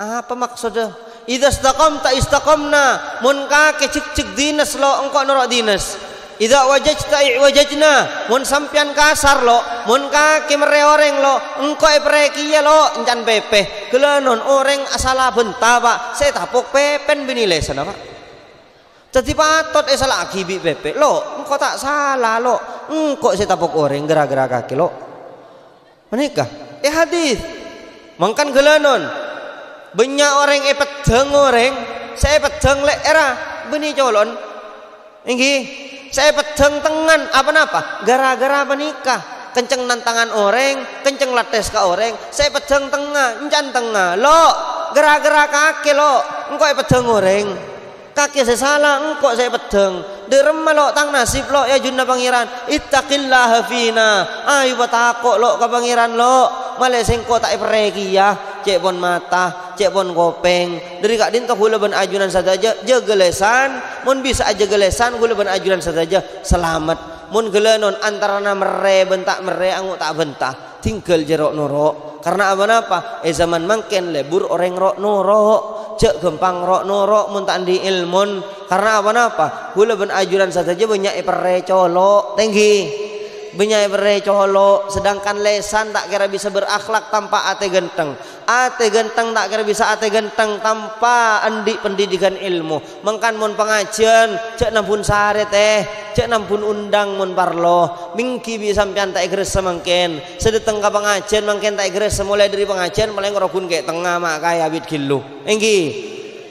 Apa maksodda? "Idza istaqamta istaqamna." Mon kakè jhekjhek dines, Lo', engko' noro' dines. "Idza wajajta i'wajajna." Mon sampèyan kasar, Lo', mon kakè merrè orèng, Lo', engko' èperrè kèya, Lo', encan pèpè. Ghellânon orèng asala bhânta, Pa', sè ètapok pèpèna bânnè lèsanna, Pa'. Dhâddhi patot èsala'aghi bi' pèpè, "Lo', engko' ta' sala, Lo'. Engko' sè ètapok orèng ghârâ-ghârâ kakè, Lo'." Panèka, è hadis. Mangkana ghellânon. Bânnya' orèng èpeddhâng orèng, sè èpeddhâng lè'èrra bânnè colo'na. Èngghi, sè èpeddhâng tengngan, apa-napa? Ghârâ-ghârâ panèka. Kenceng nan tangan orèng, kenceng lattes ka orèng, sè èpeddhâng tengnga, encan tengnga. "Lo', ghârâ-ghârâ kakè, Lo', engko' èpeddhâng orèng." Kakè sè sala, engko' sè èpeddhâng. Dâremma, Lo', tang nasib, Lo', è ajunanna Pangèran. "Ittaqillaha fina." Ayu patako', Lo', ka Pangèran, Lo'. Malè sèngko' ta' èperrè kèya. Cè' pon mata, cè' pon kopèng. Dâri ka'dinto ghulâ bân ajunan sadhâjâ jâgâ lèsan. Mon bisa ajâgâ lèsan, ghulâ bân ajunan sadhâjâ salamet. Mon ghellânon antarana merrè bân ta' merrè, ango' ta' bhânta. Tinggal jâ' ro'-noro'. Karna apa-napa? È zaman mangkèn lebur orèng ro'-noro'. Jâ' ghâmpang ro'-noro' mon ta' andi' èlmon. Karna apa-napa? Ghulâ bân ajunan sadhâjâ bânnya' èperrè colo', tè, èngghi. Bânnya' èperrè colo', sedangkan lèsan ta' kèra bisa berakhlak tanpa atè ghântheng. Atè ghântheng ta' kèra bisa atè ghântheng tanpa andi' pendidikan èlmo. Mangkana mon pangajiyân, jâ' nambhun sarè, tè, jâ' nambhun undang mon parlo. Mèngghi bi' sampèyan ta' èghâressa mangkèn. Sè dâteng ka pangajiyân mangkèn ta' èghâressa, molaè dâri pangajiyân palèng rogun kè' tengnga ma' kaè abit ghillu. Èngghi.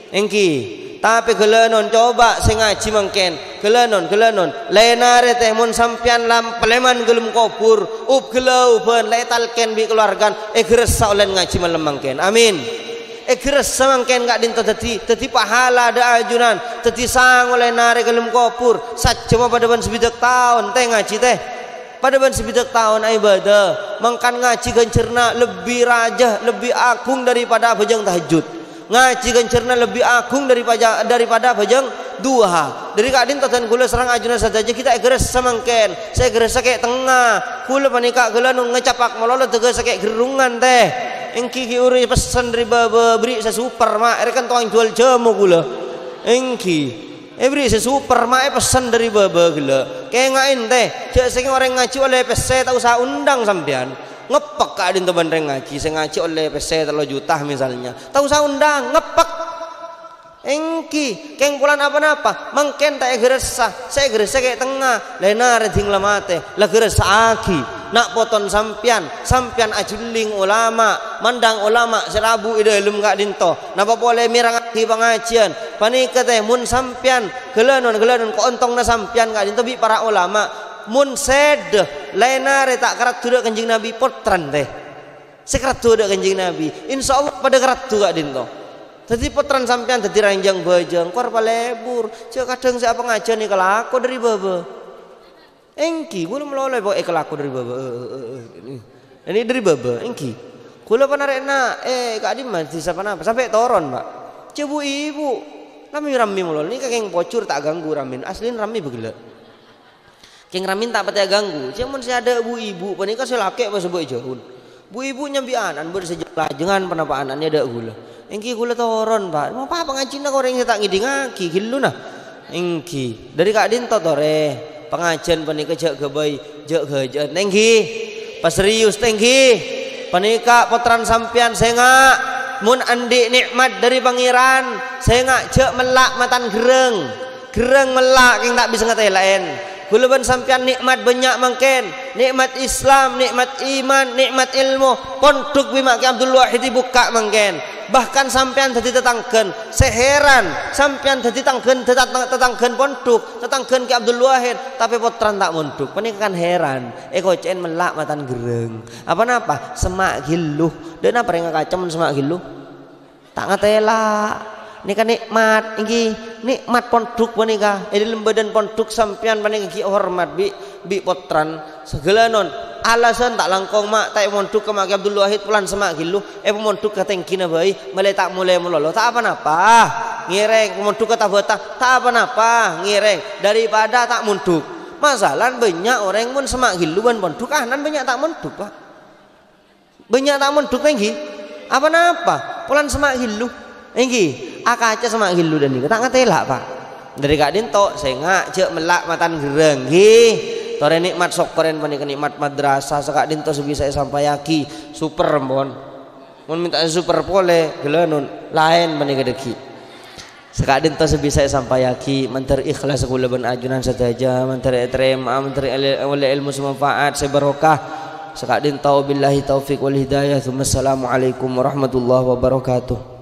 Èngghi. Tapè ghellânon, coba sè ngajhi mangkèn. Ghellânon, ghellânon. Laèn arè, tè, mon sampèyan lam-, palèman ghâlem kobhur, up-ghellâubân, la ètalkèn bi' kalowargana, èghâressa ollèna ngajhi malem mangkèn. Amin. Èghâressa mangkèn ka'dinto dhâddhi, dhâddhi pahala dâ' ajunan, dhâddhi sango laèn arè ghâlem kobhur, sajjhemma padâ bân sabidhâk taon, tè, ngajhi, tè. Padâ bân sabidhâk taon aèbâdâ, mangkana ngajhi ghânjhârânna lebbi rajâ, lebbi aghung dâripada abhâjâng tahajjud. Ngajhi ghânjhârânna lebbi aghung dâripaja-, dâripada abhâjâng duha. Dâri ka'dinto dân kaulâ sareng ajunan sadhâjâ ghi' ta' èghâressa mangkèn. Sè èghâressa kè' tengnga. Kaulâ panèka ghellânon ngacapak malolo dâgâ sakè' gherrungan, tè. Èngghi ghi' orèng pessen dâri bâbâ, bâri' sè super, ma', èrèkan tokang juwâl jhâmo kaulâ. Èngghi. Èbâri' sè super, ma' èpessen dâri bâbâ ghellâ'. Kènga'è, tè, jâ' sèngko' orèng ngajhi ollè pèssè, ta' osa ondang sampèyan. Ngeppek ka'dinto bân rèng ngajhi, sè ngajhi ollè pèssè tello juta misalnya. Ta' osa ondang, ngeppek. Èngghi, kèng polana ponapa? Mangkèn ta' èghâressa, sè èghâressa kè' tengnga, la ènarè dhing la matè, la ghâressa'aghi. Na' poton sampèyan, sampèyan ajhelling olama, mandhâng olama sè rabu è dhâlem ka'dhinto. Napa polè mèrengngaghi pangajhiyân? Panèka tè, mon sampèyan ghâlânon-ghâlânon kaontongna sampèyan ka'dhinto bi' para olama, mon sèdhâ, la ènarè ta' karaddhu dâ' Kanjeng Nabi, pottrana tè. Sè karaddhu dâ' Kanjeng Nabi, insyaallah padâ karaddhu ka'dhinto. Dhâddhi pottrana sampèyan dhâddhi ranjhâng bhâjâng, kor palebur, jhâ' kadhâng sè apangajhiyân èkalako dâri bâbâ. Èngghi, kaulâ malolo èpa-, èkalako dâri bâbâ. Eh, eh, eh, eh. Ini dâri bâbâ, èngghi. Kaulâ panarè'na, eh, ka'dhimma, dhisa ponapa? Sampè' toron, Pak. Jhâ' bu-ibu. Rammè-rammè malolo. Nèka kèng pojhur ta' ganggu rammèna. Aslina rammè bâghellâ'. Kèng rammèna ta' patè aganggu. Cè' mon sè adâ' bu-ibu panèka sè lakè' pas sè bâi jhâun. Bu-ibu nyambi ana'na bâdâ sè jhâng-lajhângan ponapa ana'na adâ' kaulâ. Èngghi kaulâ toron, Pak. Napa pangajhiyânna orèng sè ta' ngèdingngaghi ghelluna? Èngghi. Dâri ka'dhinto torè. Pangajhiyân panèka jhâ' ghâbây, jhâ' ghâjâ'ân. Èngghi. Paserius, èngghi. Panèka pottrana sampèyan, sènga'. Mon andi' nè'mat dâri Pangèran, sènga' jhâ' mella' matan gherrâng. Gherrâng mella' kèng ta' bisa ngatèla'è. Kaulâ bân sampèyan nè'mat bânnya' mangkèn, nè'mat Islam, nè'mat iman, nè'mat èlmo, pondhuk bi' Ma' Kè Abdul Wahid èbukka' mangkèn. Bahkan sampèyan dhâddhi tatangghâna, sè heran, sampèyan dhâddhi tangghâna, tatang-, tatangghâna pondhuk, tatangghâna Kè Abdul Wahid, tapè pottrana ta' mondhuk. Panèka kan heran, èkocè'è mella' matan gherrâng. Apa napa? Sema' ghâllu. Dâ' napa rèng akaca mon sema' ghâllu? Ta' ngatèla'. Nèka nè'mat, èngghi. Nè'mat pondhuk panèka. È dhâlem bâdân pondhuk sampèyan panèka ghi' hormat bi', bi' pottrana. Saghâlânon. Alasan ta' langkong, Ma', ta' èpamondhuk ka Ma' Kè Abdul Wahid polana sema' ghâllu. Èpamondhuk ka tèngghina bhâi, malè ta' molè malolo. Ta' apa-napa. Ngèrèng, pamondhuk ka Tabata. Ta' apa-napa. Ngèrèng. Daripada ta' mondhuk. Masalana bânnya' orèng mon sema' ghâllu bân pondhuk, ana'na bânnya' ta' mondhuk, Pak. Bânnya' ta' mondhuk, èngghi? Apa-napa? Polana sema' ghâllu. Èngghi, akaca sema' ghâllu dhâ' nèka ta' ngatèla', Pak. Dâri ka'dhinto', sènga' jhâ' mella' matan gherrâng, èngghi. Torè nè'mat sokkorèn panèka nè'mat madrasah, saka'dhinto' sè bisa èsampayaghi. Super, ampon. Mon mènta super polè, ghâlânon, laèn panèka dhâggi'. Saka'dhinto' sè bisa èsampayaghi, mandhâr ikhlas kaulâ bân ajunan sadhâjâ, mandhâr ètarèma'a, mandhâr èlè-, ollè èlmo sè manfaat, sè barokah. Saka'dhinto', billahi taufiq wal hidayah. Tsumma assalamualaikum warahmatullahi wabarakatuh.